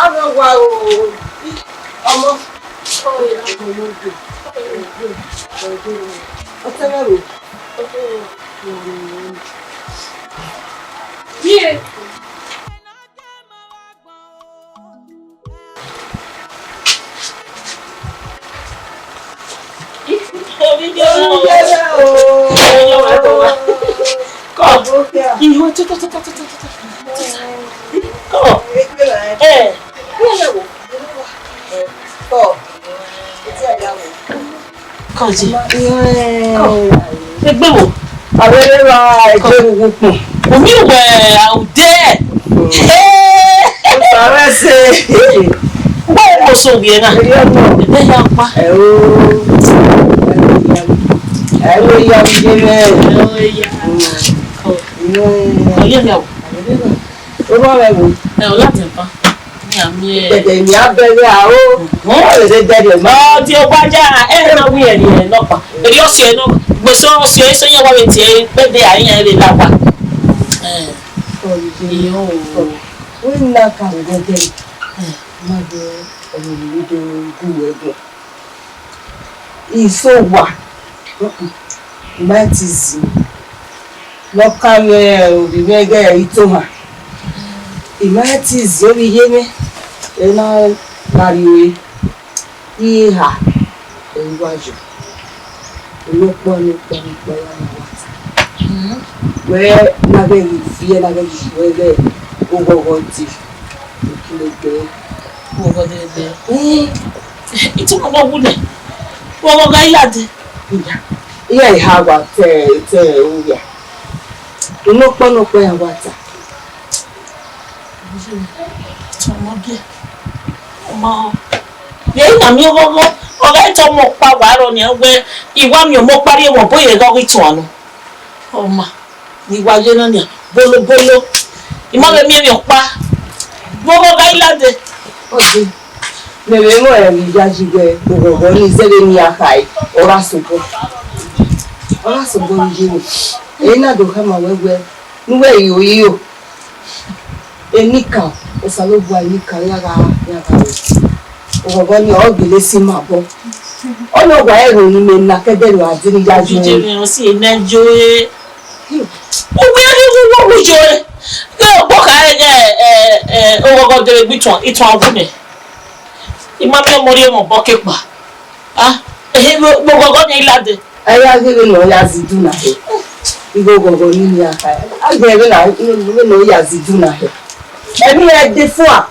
Ọmọ wa o, ọmọ. Ọtẹn mẹ ro. Ye. Come. Come. Eh. Come, Jay. Come. Egbe wo? Avbe erha ẹgbẹrhunmwu ukpọn. Omi wẹ aude. Ọsẹ ẹse. Wẹ oso wiẹ na. Ebe ya kpa. Ẹ o. Ẹ wo ya mi ye mẹ. Ẹ wo ya. Mm. Ọ, ọ ye mẹ o. Ọ ma mẹ wo. Ẹ, ọ ladian ban. Mi a miẹn. Dẹdẹ ni a bẹghe a o. Mhm. Ọ lele dẹdẹ ma. Ọ di ogbaja, ẹ na wi ẹre nọkpa. Eri ọsiẹ nọ, gbèsè ọsiẹ, eso yẹn wa vbe tie, vbe de a yẹn vbe la wa. Ẹ. Ọ ye. Iyo. Wẹ na ka vbe dẹdẹ. Ẹ. Ma vbe ọmọ mi do gu ẹguẹn. Iso wa, mm-mm, I ma ti zin. Ne ọ ka mwẹ ovbi mwẹ ighẹ itohan. I ma ti zin ovbi iye mwẹ, ẹ na gha rrie ore, I ha, ẹ i wa yo. Nokpọ, nokpọ, nokpọ, ya na wa ta. Wẹ na ghẹ ghi viẹ, na ghẹ ghi wẹ ghẹ oghọghọ dee. Oghọghọ dee. Ẹn. Itọmọ ne ọ wu nẹ, oghọghọ gha ya dee. Iya, iya, I ha wa te, te uvia. Nokpọ, nokpọ, ya wa ta. Ọmọ biẹ, ọmọ, vbe na miẹn oghọghọ, ọ gha tọ ọmọ ọkpa wa rrọọ nian wẹ, I wa miẹn ọmọ ọkpa rhie mwẹ obọ ye gha ghi tuan nọ. Ọma, ne I wa ye na nian, bolobolo. I ma vbe miẹn emwi ọkpa, vbe oghọghọ gha i lade. Ọdẹ, mẹ vbe mwẹ emwi yayi wẹ oghọghọ ni zẹvbe ne I ya khae, ọ gha sobọ. Ọ gha sobọ ne I ye mwẹ. Ẹ na do khama wẹ wẹ, ne uwẹ iro iro. Enikaro, Osanobua enikaro, iran gha, iran gha ru. Oghọghọ ni ọ gele si ima obọ. Ọ na wa ẹre ne imẹ na ke ẹdẹ ne a diri ya yo. Ije mwẹ ọ si enẹ yo e. Uwẹ ghi wu wo wu yo e. Ghe ọgbọ kha ẹre, ẹ, ẹ, oghọghọ dere gbe ituan, ituan wu nẹ. I ma miẹn ọmọ rhie mwẹ obọ ke kpa. Ah, ehe, vbe oghọghọ ni i lade. A ya ghe vbene ọ ya zẹ idu na hẹ. Igho oghọghọ ni i ya kha. A ghe vbene, vbene ọ ya zẹ idu na hẹ. Ẹmwẹ iran de fua.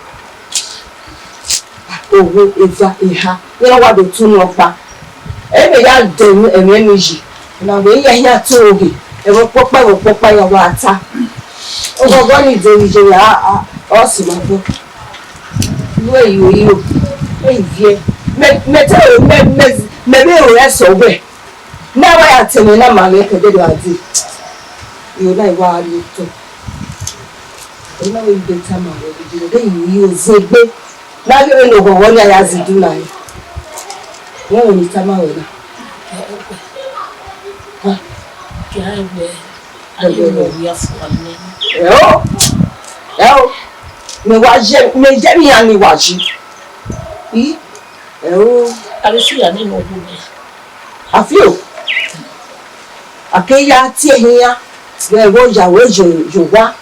Owo, eva, eha, iran wa do tu ne ọkpa. Ẹmwẹ ya dẹ ẹmwẹ ni yi. Na wẹ iran hia to oghe. Ẹmwẹ ọkpọkpa, ẹmwẹ ọkpọkpa iran wa ta. Oghọghọ ni de vbe iye ra, a, ọ si ma bọ. Wẹ iro iro, e viẹ. Mẹ, mẹ te ro, mẹ, mẹ, mẹ vbe ro ẹsẹ wẹ. Ne a wa ya tẹmwẹ na ma mwẹ kẹdẹ do a dee. Iro na i wa rrie otọ. Iro na wẹ i de tama wẹ gidi, de iro iro zẹ egbe. Na ghe vbene oghọghọ ni a ya zẹ idu na hẹ. Wẹ wẹ ne I tama wẹ na. Ha? Ẹo, ẹo, mẹ wa ye, mẹ ye emwi iran ni wa yi. I, ẹo. A vbe fi ya nene owu nẹ. A fi o. A ke ya tie ehin iran, vbe ẹvbo ya wẹ ye, ye owa.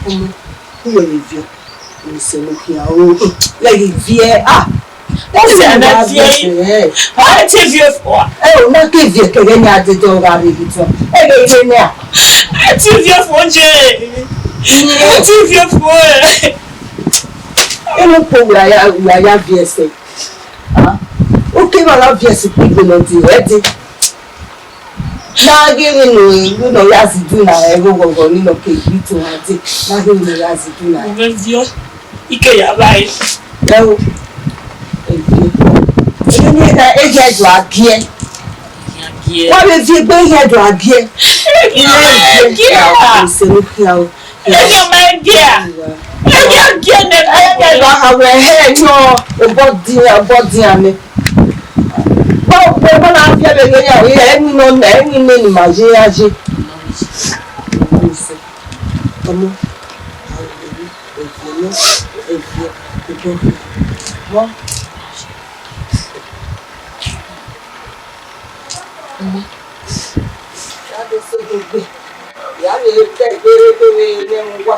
Ọmọ, uwẹ vbe viọ, onisẹ ne ọ khian o, lẹ ghi viẹ, ah. Ẹsẹ ne viẹ, a te viẹ fua. Ẹ o, na ke viẹ kẹghẹ ne a dede ọgha rre vbe tọn. Ẹ ghe ghe nẹ a. A te viẹ fua je. A te viẹ fua. Inu po wẹ a ya, wẹ a ya viẹ ẹsẹ. Ah, oke vbe a gha viẹ ẹsẹ ukpigbe ne ọ dee, ẹ dee. Na ghe vbene, vbene ọ ya zẹ idu na hẹ, vbe oghọghọ ni nọ ke gbe ito na dee. Na ghe vbene ọ ya zẹ idu na hẹ. Ọ vbe viọ, I ke ya vba ẹre. Ẹ o. Ẹ viẹ. Ẹ viẹ, ẹ viẹ do a giẹ. Wa vbe viẹ egbe, ẹ viẹ do a giẹ. Ẹ viẹ, ẹ viẹ. Ẹ viẹ, ẹ viẹ. Ẹ viẹ, ẹ viẹ. Ẹ viẹ, ẹ viẹ. Ẹ viẹ, ẹ viẹ. Ẹ viẹ, ẹ viẹ. Obọ dian, obọ dian mẹ. Bọ, bọ, bọ na viẹ vbe ghe ya, ẹ ni nọ, ẹ ni nọ ni ma ye ya ye. Ọmọ, ẹviẹ, ẹviẹ, ẹviẹ, ẹviẹ. Ọmọ. Ọmọ. Ya do so gbegbe. Ya vbe te egbe rre vbe ne mu wa.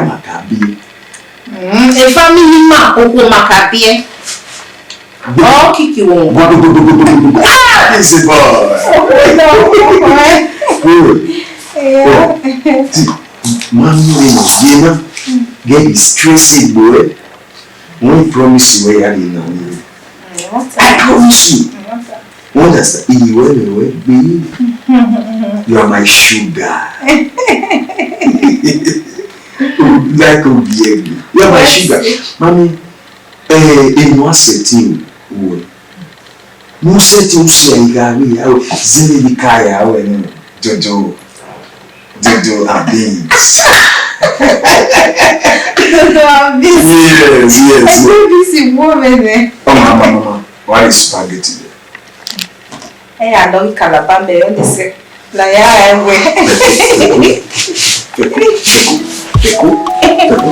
a ma ka biẹ. Mm, e family ma, okhuo ma ka biẹ. Ọ kiki wo. Ah, this is a boy. Good. Yeah. Oh, see, man, you know, you know, get distressed, boy. When he promise you, where you are now. I promise you. You understand? Iwẹ, iwẹ, babe. You are my sugar. Like obiẹgbe. You are my sugar. Mami, eh, emu a settle uwẹ. Mu settle usia igha vbe ya, zẹvbe vbe ka ya wẹ nẹ. Jojo. Jojo and beans. Jojo and beans. Yes, yes, yes. Ẹgbẹ́ beans wo mẹ nẹ? Ọmọ, ọmọ, ọmọ, ọmọ. Why is spaghetti there? Ẹ ya lọ ghi Calabar mẹ, ọ ni sẹ. Na ya ẹ wẹ. Feku, feku, feku, feku.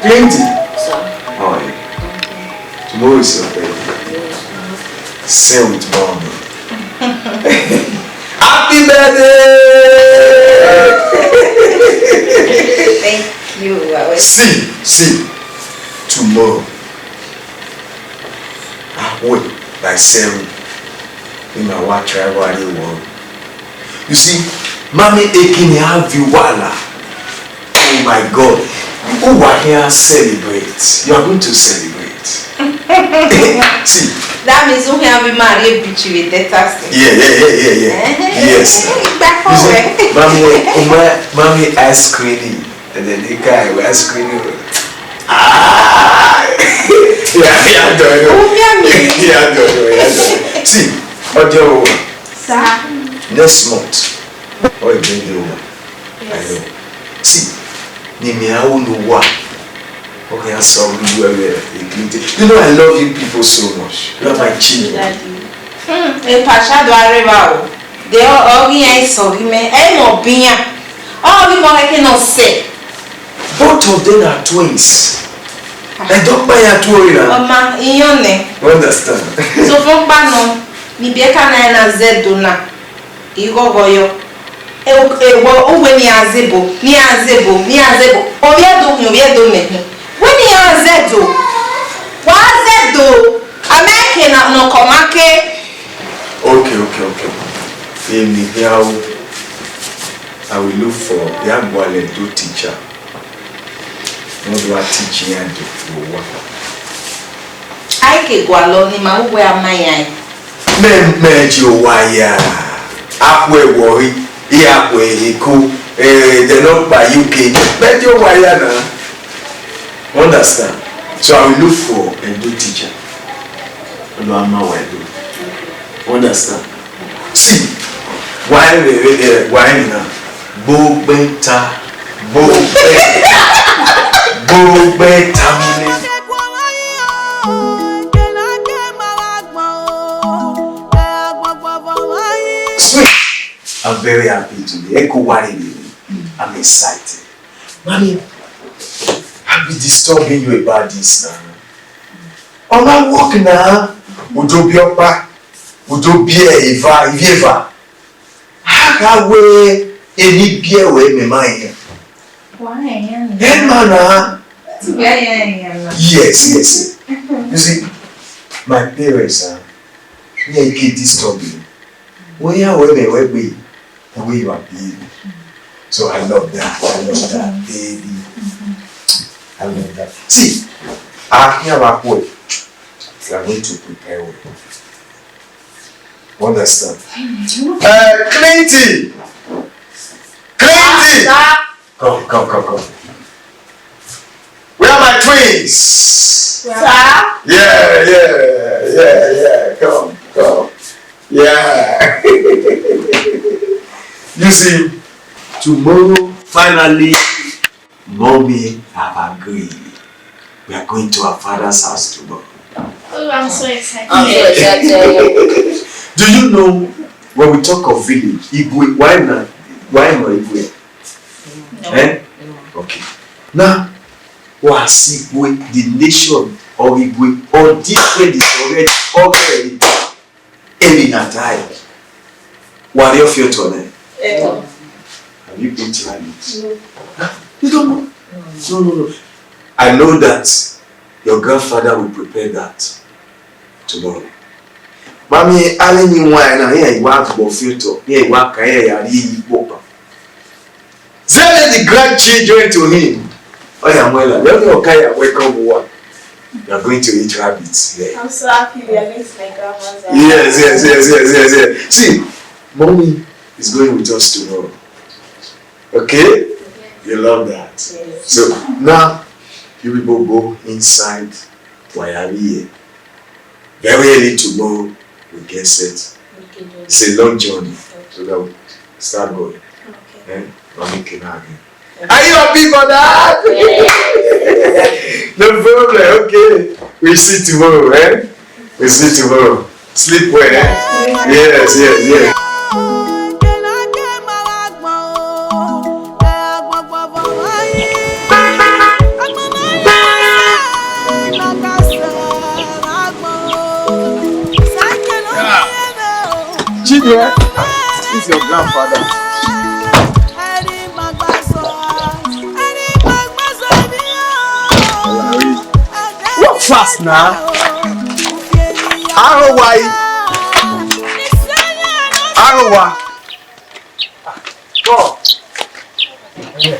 Plenty. Sir. How are you? Tomorrow is your birthday. Sing with mommy. Happy birthday! Thank you. I was See, see, tomorrow. Ah, wait, by seven. We might watch right while you want. You see, mommy aching have you wala. Oh my God. Who are here celebrate? You are going to celebrate. See. That means we have been married, bitch, with the task. Yeah, yeah, yeah, yeah, yeah. Yes. Back You see, forward. Mommy, oh my, mommy ice cream. And then the guy was screaming. Ah! Yeah, yeah, I don't know. Oh, yeah, me. Yeah, I don't know. Yeah, I don't know. See, Ojo, Sir. Next month, oh, you bring the woman. I Yes. know. See, Nimi, I won't know what. Okay, I saw you were there. You know, I love you people so much. You are my children. Daddy. Hmm, e pasha do areva o. De ọ, ọ ghi iran eso ghi mẹ, ẹ nọ bian. Ọ ghi mọ kẹkẹ nọ sẹ. Both of them are twins. Ẹ dọ kpa ya tuo ira. Ọma, iyan nẹ. You understand? So fún pa nọ, ni bi ẹka na na zẹ do na. Ighọghọ yọ. E, e, wọ, uwe Iran zebo, ne iran zebo, ne iran zebo. Ovbi Ẹdo hin, ovbi Ẹdo mẹ hin. Wẹ ne iran zẹdo. Wa zẹdo. A ma ke na nọ kọ ma ke. Okay, okay, okay. Emi hia o. I will look for ya gualọ Ẹdo teacher. Wọ́n do a teach iran do wa. A i ke gualọ ne ima vbe uwẹ a ma iran. Mẹ, mẹ ji owa ya. Akhuẹ wọrri, I akhuẹ Eko, eh, they no kpa U K. Mẹ ji owa ya na. Understand? So I will look for a good teacher. Ọlọ a ma wa do. Understand? See, wa ẹmwẹ, eh, wa ẹmwẹ na. Gbogbẹta, gbogbẹta, gbogbẹta mẹ. Sweet. I'm very happy today. Eko wa rere. I'm excited. Mami, I be disturbing you about this now. Ọ ma work na, udobi ọkpa, udobi eva, ivie eva. A gha wẹ eni biẹ wẹ mẹ ma yan. Wa yan yan. Ẹ ma na. Ti wẹ yan yan na. Yes, yes. You see, my parents, uh, they keep disturbing. Wẹ ya wẹ mẹ wẹ gbe. The way you are behaving. So I love that. I love that, baby. I love that. See, I hear about what we are going to prepare with. Understand? Uh, Clinty! Clinty! Come, come, come, come. Where are my twins? Sir? Yeah, yeah, yeah, yeah. Come, come. Yeah. You see, tomorrow, finally, mommy have agreed. We are going to our father's house tomorrow. Oh, I'm so excited. I'm so excited. Do you know when we talk of village, Igwe, why not? Why not Igwe? No. Eh? No. Okay. Now, we are Igwe, the nation of Igwe, or different is already, already. Eni na die. Wa rhie ọfiotọ nẹ? Eh. Have you been to Rabbit? No. Huh? You don't know? No, no, no. I know that your grandfather will prepare that tomorrow. Mami, a vbe yin wine na, iran i wa gbe ọfiotọ, iran i wa ka, iran ya rhie iyi kpokpa. Send the grandchildren to him. Oya, Muela, let me okay, welcome one. You are going to eat rabbits here. I'm so happy we are going to my grandma's house. Yes, yes, yes, yes, yes, yes. See, mommy is going with us tomorrow. Okay? Okay. You love that. Yes. So now, you people go inside. Why are we here? Very early tomorrow, we get set. Okay, Daddy. It's a long journey, so that we start going. Okay. Eh? Mami came again. Are you happy for that? Yes. No problem. Okay. We see tomorrow, eh? We see tomorrow. Sleep well, eh? Yes, yes, yes. Chidera, this is your grandfather. What fast now? Arowa. Arowa. Come. Eh, eh,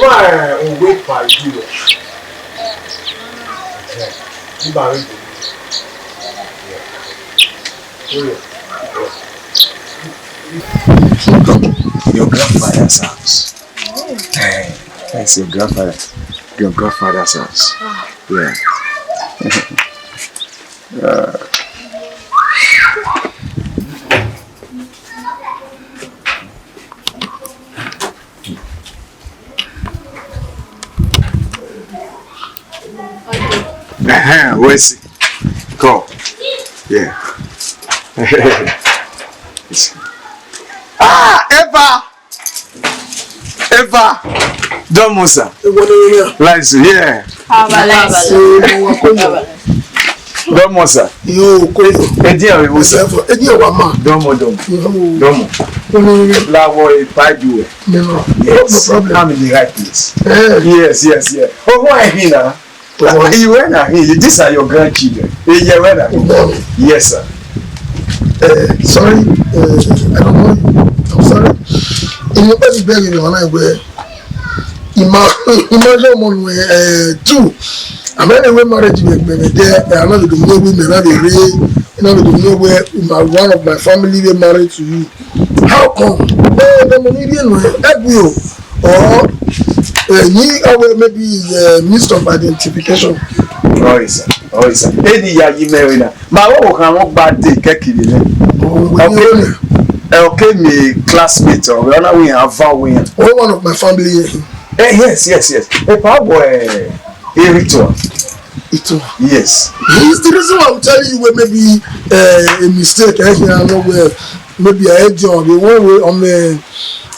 why, eh, we wait for you? Eh, you are ready. Yeah. Oh, yeah. Yeah. Your grandfather's house. Eh, that's your grandfather. Your grandfather's house. Yeah. Uh, Ehe, we see. Come. Yeah. Ah, Eva! Eva! Don Musa. Eva, no, no, no. Lights, yeah. Baba, lights. Eh, mo wa ko mo. Dọmọ, sir. Yo, Kodo. Edian vbe vbo, sir? Edian wa ma. Dọmọ, dọmọ. Yo. Dọmọ. Oni. La wọ e pa ju ẹ. No, no. Yes. No problem. I'm in the right place. Eh. Yes, yes, yes. Oh, why he na? Iwẹ na he, these are your grandchildren. Iye wẹ na he. Yes, sir. Eh, sorry, eh, I don't know you. I'm sorry. Èmi pẹ́ ti bẹ̀rẹ̀ ìrìn ọ̀nà ìwé. Ìmọ̀, ìmọ̀ ọjọ́ ọmọ nù ẹ̀ tù. Àmọ́ ẹni ìwé marriage mi ẹgbẹ̀rẹ̀ dẹ́ ẹ̀ àná lè dùn ní ewé mi ẹ̀ náà lè rí ẹ̀ náà lè dùn ní ewé, my, one of my family wey married to you. How come? Ẹ ẹ dọmọ ní rí ẹnu ẹ ẹgbẹ o, or ẹyin ọwẹ maybe is a mix of identification. Ọyẹ sir, ọyẹ sir. Eni ya yi mẹrin na. Ma wo wo khan wọn gba de kẹkiri nẹ. Ọwẹ ni Okay, o ni. Ẹ, okay, mi classmate ọwẹ ọna wi yan van wi yan. Oh, one of my family here. Eh, yes, yes, yes. Ẹ pa bọ ẹ Eritua. Ito. Yes. He's the reason why I'm telling you where maybe uh, a mistake. Eh, here, I know where maybe I had you on the one way on the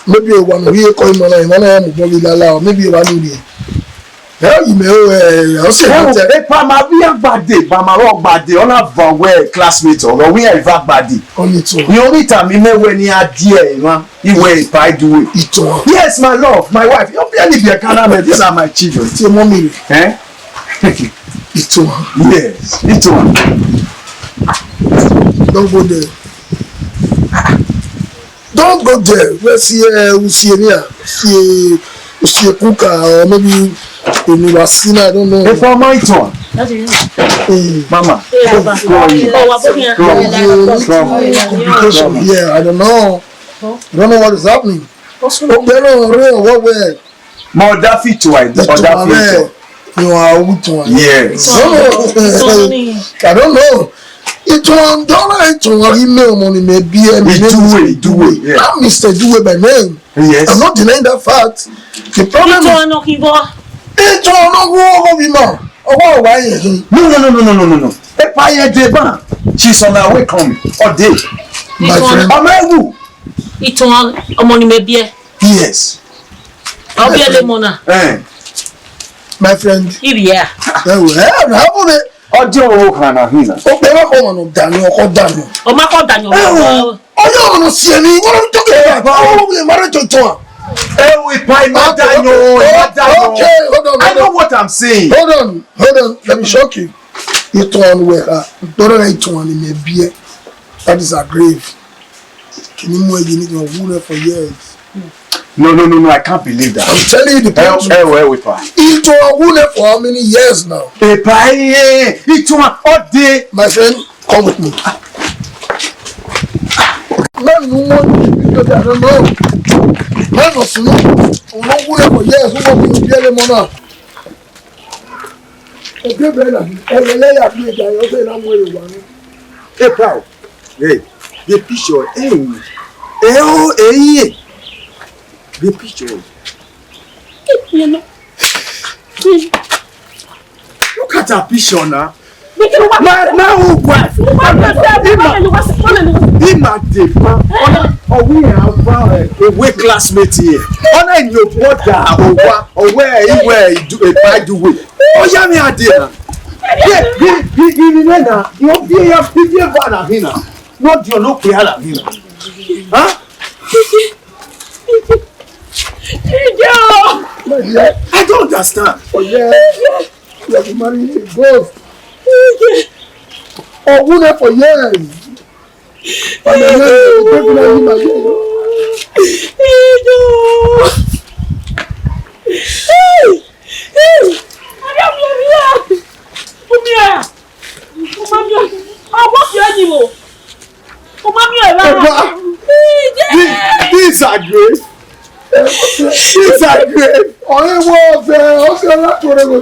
maybe one way call him on one of them will be la la, or maybe one way. Hell, you may uh, also Ẹ wo, ẹ pa ma bi agbade, ba ma rọ gbade, ọna va wẹ classmate ọrọ wi ẹ va gbade. On it. Ni only time mi mẹ wẹ ni a die ẹ ma, iwe ipa iduwe. Ito. Yes, my love, my wife. You be any be a kind of, these are my children. Ti mommy. Eh? Ito. Yes, ito. Don't go there. Don't go there. Where see uh, Usienia, see Usie Kuka, or maybe Eniwasina, I don't know. Ẹ pa ma ito. Hey. Mama. Hey, Baba. Come, come, come, come. Complication. Yeah, I don't know. I don't know what is happening. Obìnrin ọ̀rẹ́ ọ̀wọ́ wẹ̀. Ma ọda fi ito a, ọda fi ito. Ni wa wu ito a. Yes. I don't know. Ito a, don't know ito a, he me ọmọ ni me bi ẹ, me name is Iduwe, Iduwe, yeah. I'm Mister Iduwe by name. Yes. I'm not denying that fact. The problem is Ito a no ki bọ. Ito a no wo wo bi ma. Ọwọ́ wa yẹn hin. No, no, no, no, no, no, no, no. Ẹ pa yẹn de ba. She's on her way coming. All day. My friend. Ọmọ ewu. Ito a, ọmọ ni me bi ẹ. Yes. Ọ bi ẹlẹ mọ na. Eh. My friend. Ibi ya. Ẹ wo, ẹ, ẹ, ẹ, ẹ, Ọjọ́ wo hana hina? Ó pẹ́ wá kọ́ ọ̀nà dànù, ọkọ dànù. Ọmọ akọ dànù. Ẹ wo, ọjọ́ ọ̀nà sí ẹni, what are you talking about? How are we married to John? Ẹ wo, ipa ima dànù, ima dànù. Okay, hold on, hold on. I know what I'm saying. Hold on, hold on. Let me shock you. Ito a wẹ ha. Dọrọ na ito a ni me bi ẹ. That is a grave. Kini mu ẹyin ni wu rẹ for years. No, no, no, no, I can't believe that. I'm telling you the truth. Ẹ wo, ẹ wo, ipa. Ito a wu rẹ for how many years now? Ipa, eh, ito a, all day. My friend, come with me. Man, no more. I don't know. Man, no sunu. Ọmọ wu rẹ for years. Who will be the mona? Ẹgbẹ́ bẹ̀rẹ̀ náà, ẹgbẹ́ lẹ́yà bí ẹja yọ bẹ́ẹ̀ náà mú èrè wá ní. Ẹ pa o. Ẹ, the picture, ẹ wò. Ẹ o, ẹ yẹ. The picture. Look at her picture now. My, my own wife. Ima, ima de pa. Ọna, ọwọ yẹn ava, eh, owẹ classmate here. Ọna in your brother, owa, owe, iwe, idu, eh, by the way. Oya mi ade na. Ye, ye, ye, ye, ye, na. Yo, ye, ya, ye, ye, ba na hina. No, di ono pe ala hina. Huh? Ijo! My dear, I don't understand. Oh yeah. You have to marry a ghost. Oh, who there for years? And then you break down him again. Ijo! Hey! Hey! Come here! Come here! Ọwọ́ fi ẹ́ yìí wò. Ọmọ mi ò rà. Ẹ wá. This, this are grave. This are grave. Ọ̀rẹ́ wọ ọ̀fẹ́ ọ̀fẹ́ ọ̀làkùnrin wò.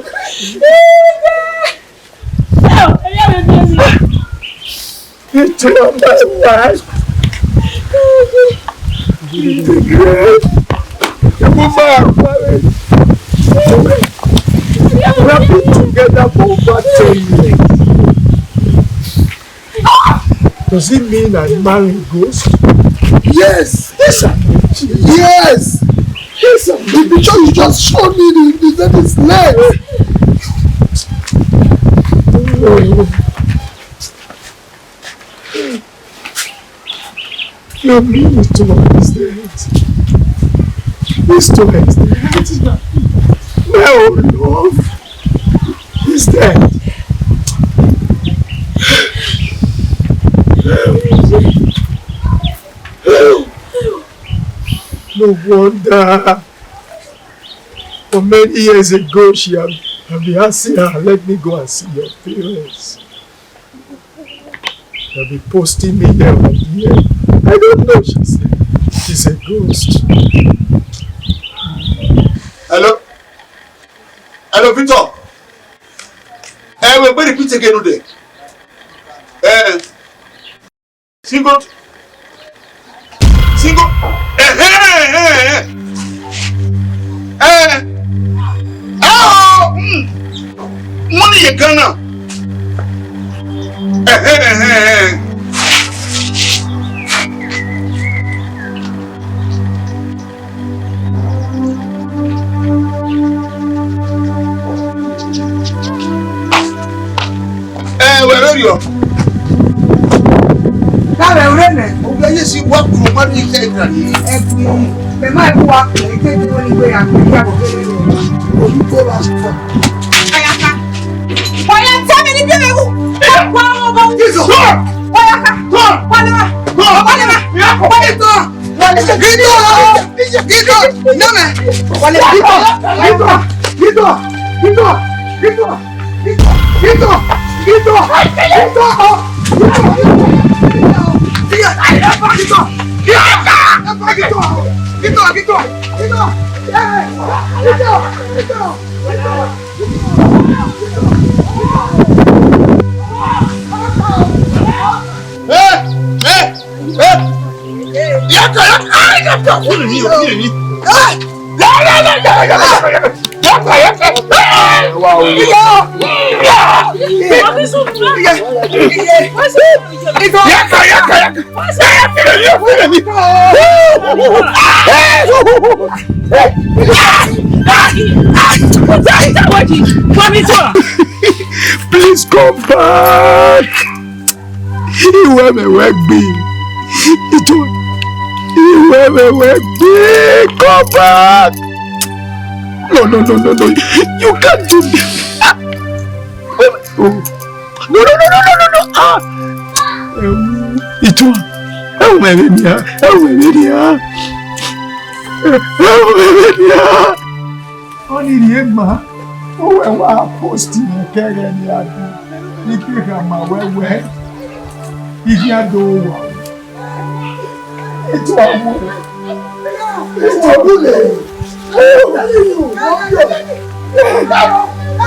Ẹ ò, ẹ yẹ mi bí mi. Into my life. The grave. The woman married. We have been together for over ten years. Does it mean I marry a ghost? Yes. Yes, sir. Yes. Yes, sir. The picture you just showed me, the, the, that is life. Oh, Kill me, Itohan is dead. Itohan is dead. My own love is dead. No wonder. For many years ago, she had, had been asking her, "Let me go and see your parents." They'll be posting me here and there. I don't know, she said. She's a ghost. Hello? Hello, Victor? Eh, we, we repeat again today. Eh, single. Single. Eh, eh, eh, eh. Eh. Ah, oh, mm. Money you gonna. Eh, eh, eh, eh, eh. Eh, wẹ vberriọ. Ka vbe ure nẹ? Ovbi ẹse wa kuru ma ni se ita ni. Ẹ ti, mẹ ma ku wa kuru, ike ti wẹ ni wẹ ya, ya ko kere. Oyu ko la sọ. Ayaka. Wa ya tẹ mi ni bi me wu. Wa mo bo. Jesus. Wa ya ka. Wa le ma. Wa le ma. Wa le ma. Gito! Gito! Gito! Nana! Wale, Gito! Gito! Gito! Gito! Eh! Eh! Eh! Yaka, yaka, ah, yaka, who are you? Who are you? Ah! Yaka, yaka, yaka, yaka, yaka, yaka. Yaka, yaka. Ah! Wow. Yaka. Yaka, yaka, yaka. Yaka, yaka, yaka. Please come back. Iwẹ mwẹ wẹ gbe. Itohan. Iwẹ mwẹ wẹ gbe. Come back. No, no, no, no, no. You can't do this. Ah. Oh. No, no, no, no, no, no, no. Ah. Itohan. Ẹ wo mwẹ vbe nia. Ẹ wo mwẹ vbe nia. Ẹ wo mwẹ vbe nia. Ọni rhie ma, uwẹ wa post mwẹ kẹghẹ ne a do, I te khama wẹ wẹ, I khian do wa. Itohan wo, Itohan wo le.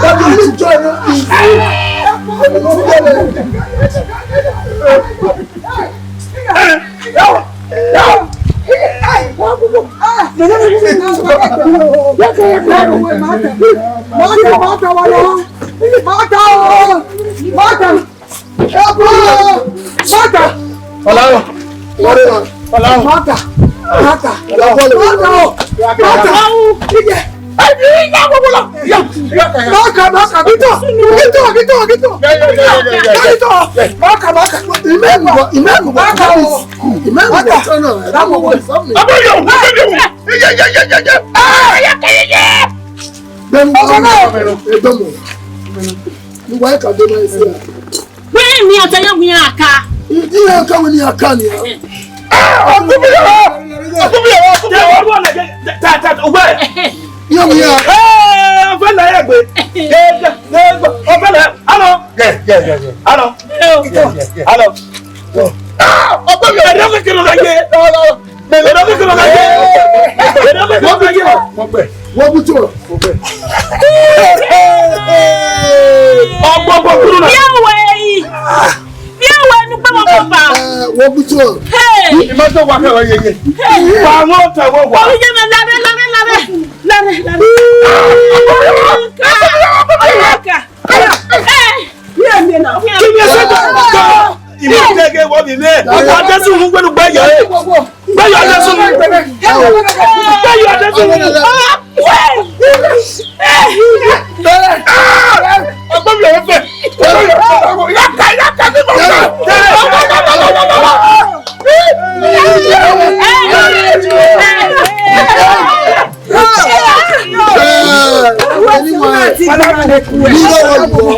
That is joy, no easy. Mata, mata, wala. Mata, oh. Mata. Mata. Ọlọ́run. Ọlọ́run. Mata. Mata. Ọlọ́run. Mata, oh. Mata. Iye. Maka, maka, Victor, Victor, Victor, Victor. Victor, maka, maka. Imagine, imagine, maka, oh. Imagine, maka. Ọmọ yóò, ọmọ yóò. Iye, iye, iye, iye, iye. Ah, iye, iye, iye. Bẹ́ẹ̀ni, ọmọ náà. Ẹ dọ́mọ. Ni wàá kà dé náà sí ẹ. Wẹ mi ata ya wi aka. Ìdí ẹ ká wẹ ni aka ni. Ah, ọkùnrin yàrá. Ọkùnrin yàrá, ọkùnrin yàrá. Ta, ta, ta, wẹ. Yóò wí ya. Eh, ọfẹ la ya gbe. Ọfẹ la. Alo. Yeah, yeah, yeah, yeah. Alo. Yeah, yeah, yeah. Alo. Ah, ọkùnrin yàrá. Ẹ dọ́kẹ́ kí ló ka yé. Ẹ dọ́kẹ́ kí ló ka yé. Ẹ dọ́kẹ́ kí ló ka yé. Mo gbẹ. Wọ́n bú tó. Mo gbẹ. Ọgbọgbọ kúrò náà. Yẹ wẹ yìí. Yẹ wẹ nu pé mo kọ bá. Wọ́n bú tó. Hey. Ìmọ̀ tó wà kẹwàá yẹyẹ. Hey. Wà wọ́n tẹ̀ wọ́n wà. Orí yẹn mẹ́ lábẹ́, lábẹ́, lábẹ́. Lábẹ́, lábẹ́. Ọkà. Ọkà. Hey. Kí ni ẹ ṣe tó? Ìmọ̀ tẹ́gẹ̀ wọ́n mi mẹ́. Ọkọ̀ adẹ́sùn ń gbẹ́nu gbẹ́yọ̀ ẹ̀. Gbẹ́yọ̀ adẹ́sùn. Gbẹ́yọ̀ adẹ́sùn. Ọgbọ́n mi ò fẹ́. Yàtà, yàtà, ní bàbá. Yàtà, yàtà, yàtà, yàtà. Irọ wa yọ.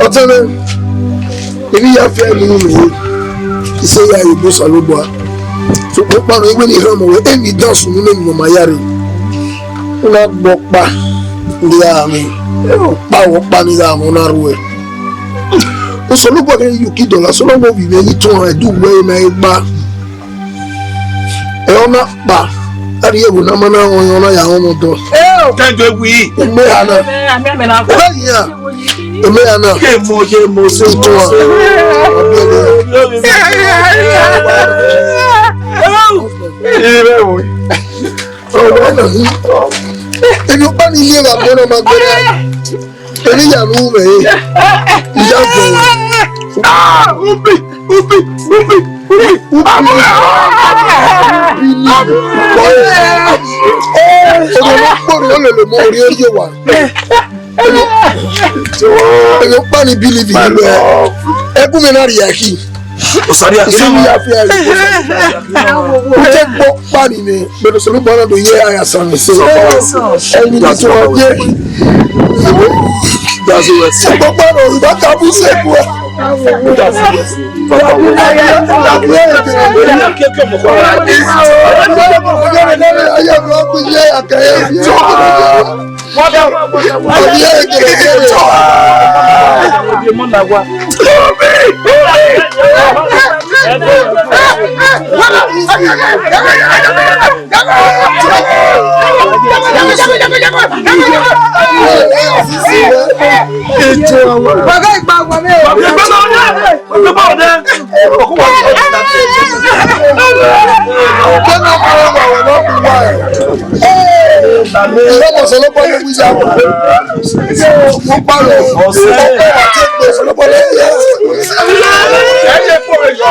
Ọtẹn mwẹ, emwi ya fian nunu mẹ, I sẹ ya ye egbe Osanobua. Sokpan ọkpa nọ, iwẹ ne I họn ọmọ wẹ, emwi dan sunu ne emwi ne ọ ma ya rre. U na gbe ọkpa ne I gha mwẹ, ọkpa vbe ọkpa ne I gha mwẹ, u na rhuẹ. Osanobua ghẹ ye uki dọlọ, Osanobua ovbi mwẹ ghi tuan ẹdẹ uwẹ na gba. Ẹ ọ na kpa, a rhie ẹvbo ne a ma na rọnrọn, ọ na ya rọnrọn dọ. Kẹdo wi. Ime ha na. Ẹ ya. Ime ha na. Ye mo, ye mo, se mo, tuan. Se. Ẹ wo. Ọwẹ na. Emwi ọkpa ni ye vbe agbọn na ma gbẹre. Emwi ya ru mwẹ re. Iya gbẹre. Ah, ubi, ubi, ubi, ubi, ubi. Ọmọ ne ọ kpọrọ lele mọ, orhiọn ye wa. Emwi ọkpa ni believe in me. Ẹkun mwẹ na rhie ẹki. Osaria. Isi mi ya fi ẹre. U te kpọ ọkpa ni nẹ, but Osanobua na do ye a ya san mi se. Ẹni ni tọ ye. That's the way. Kpọ ọkpa na, u ba ka bu se ku ẹ.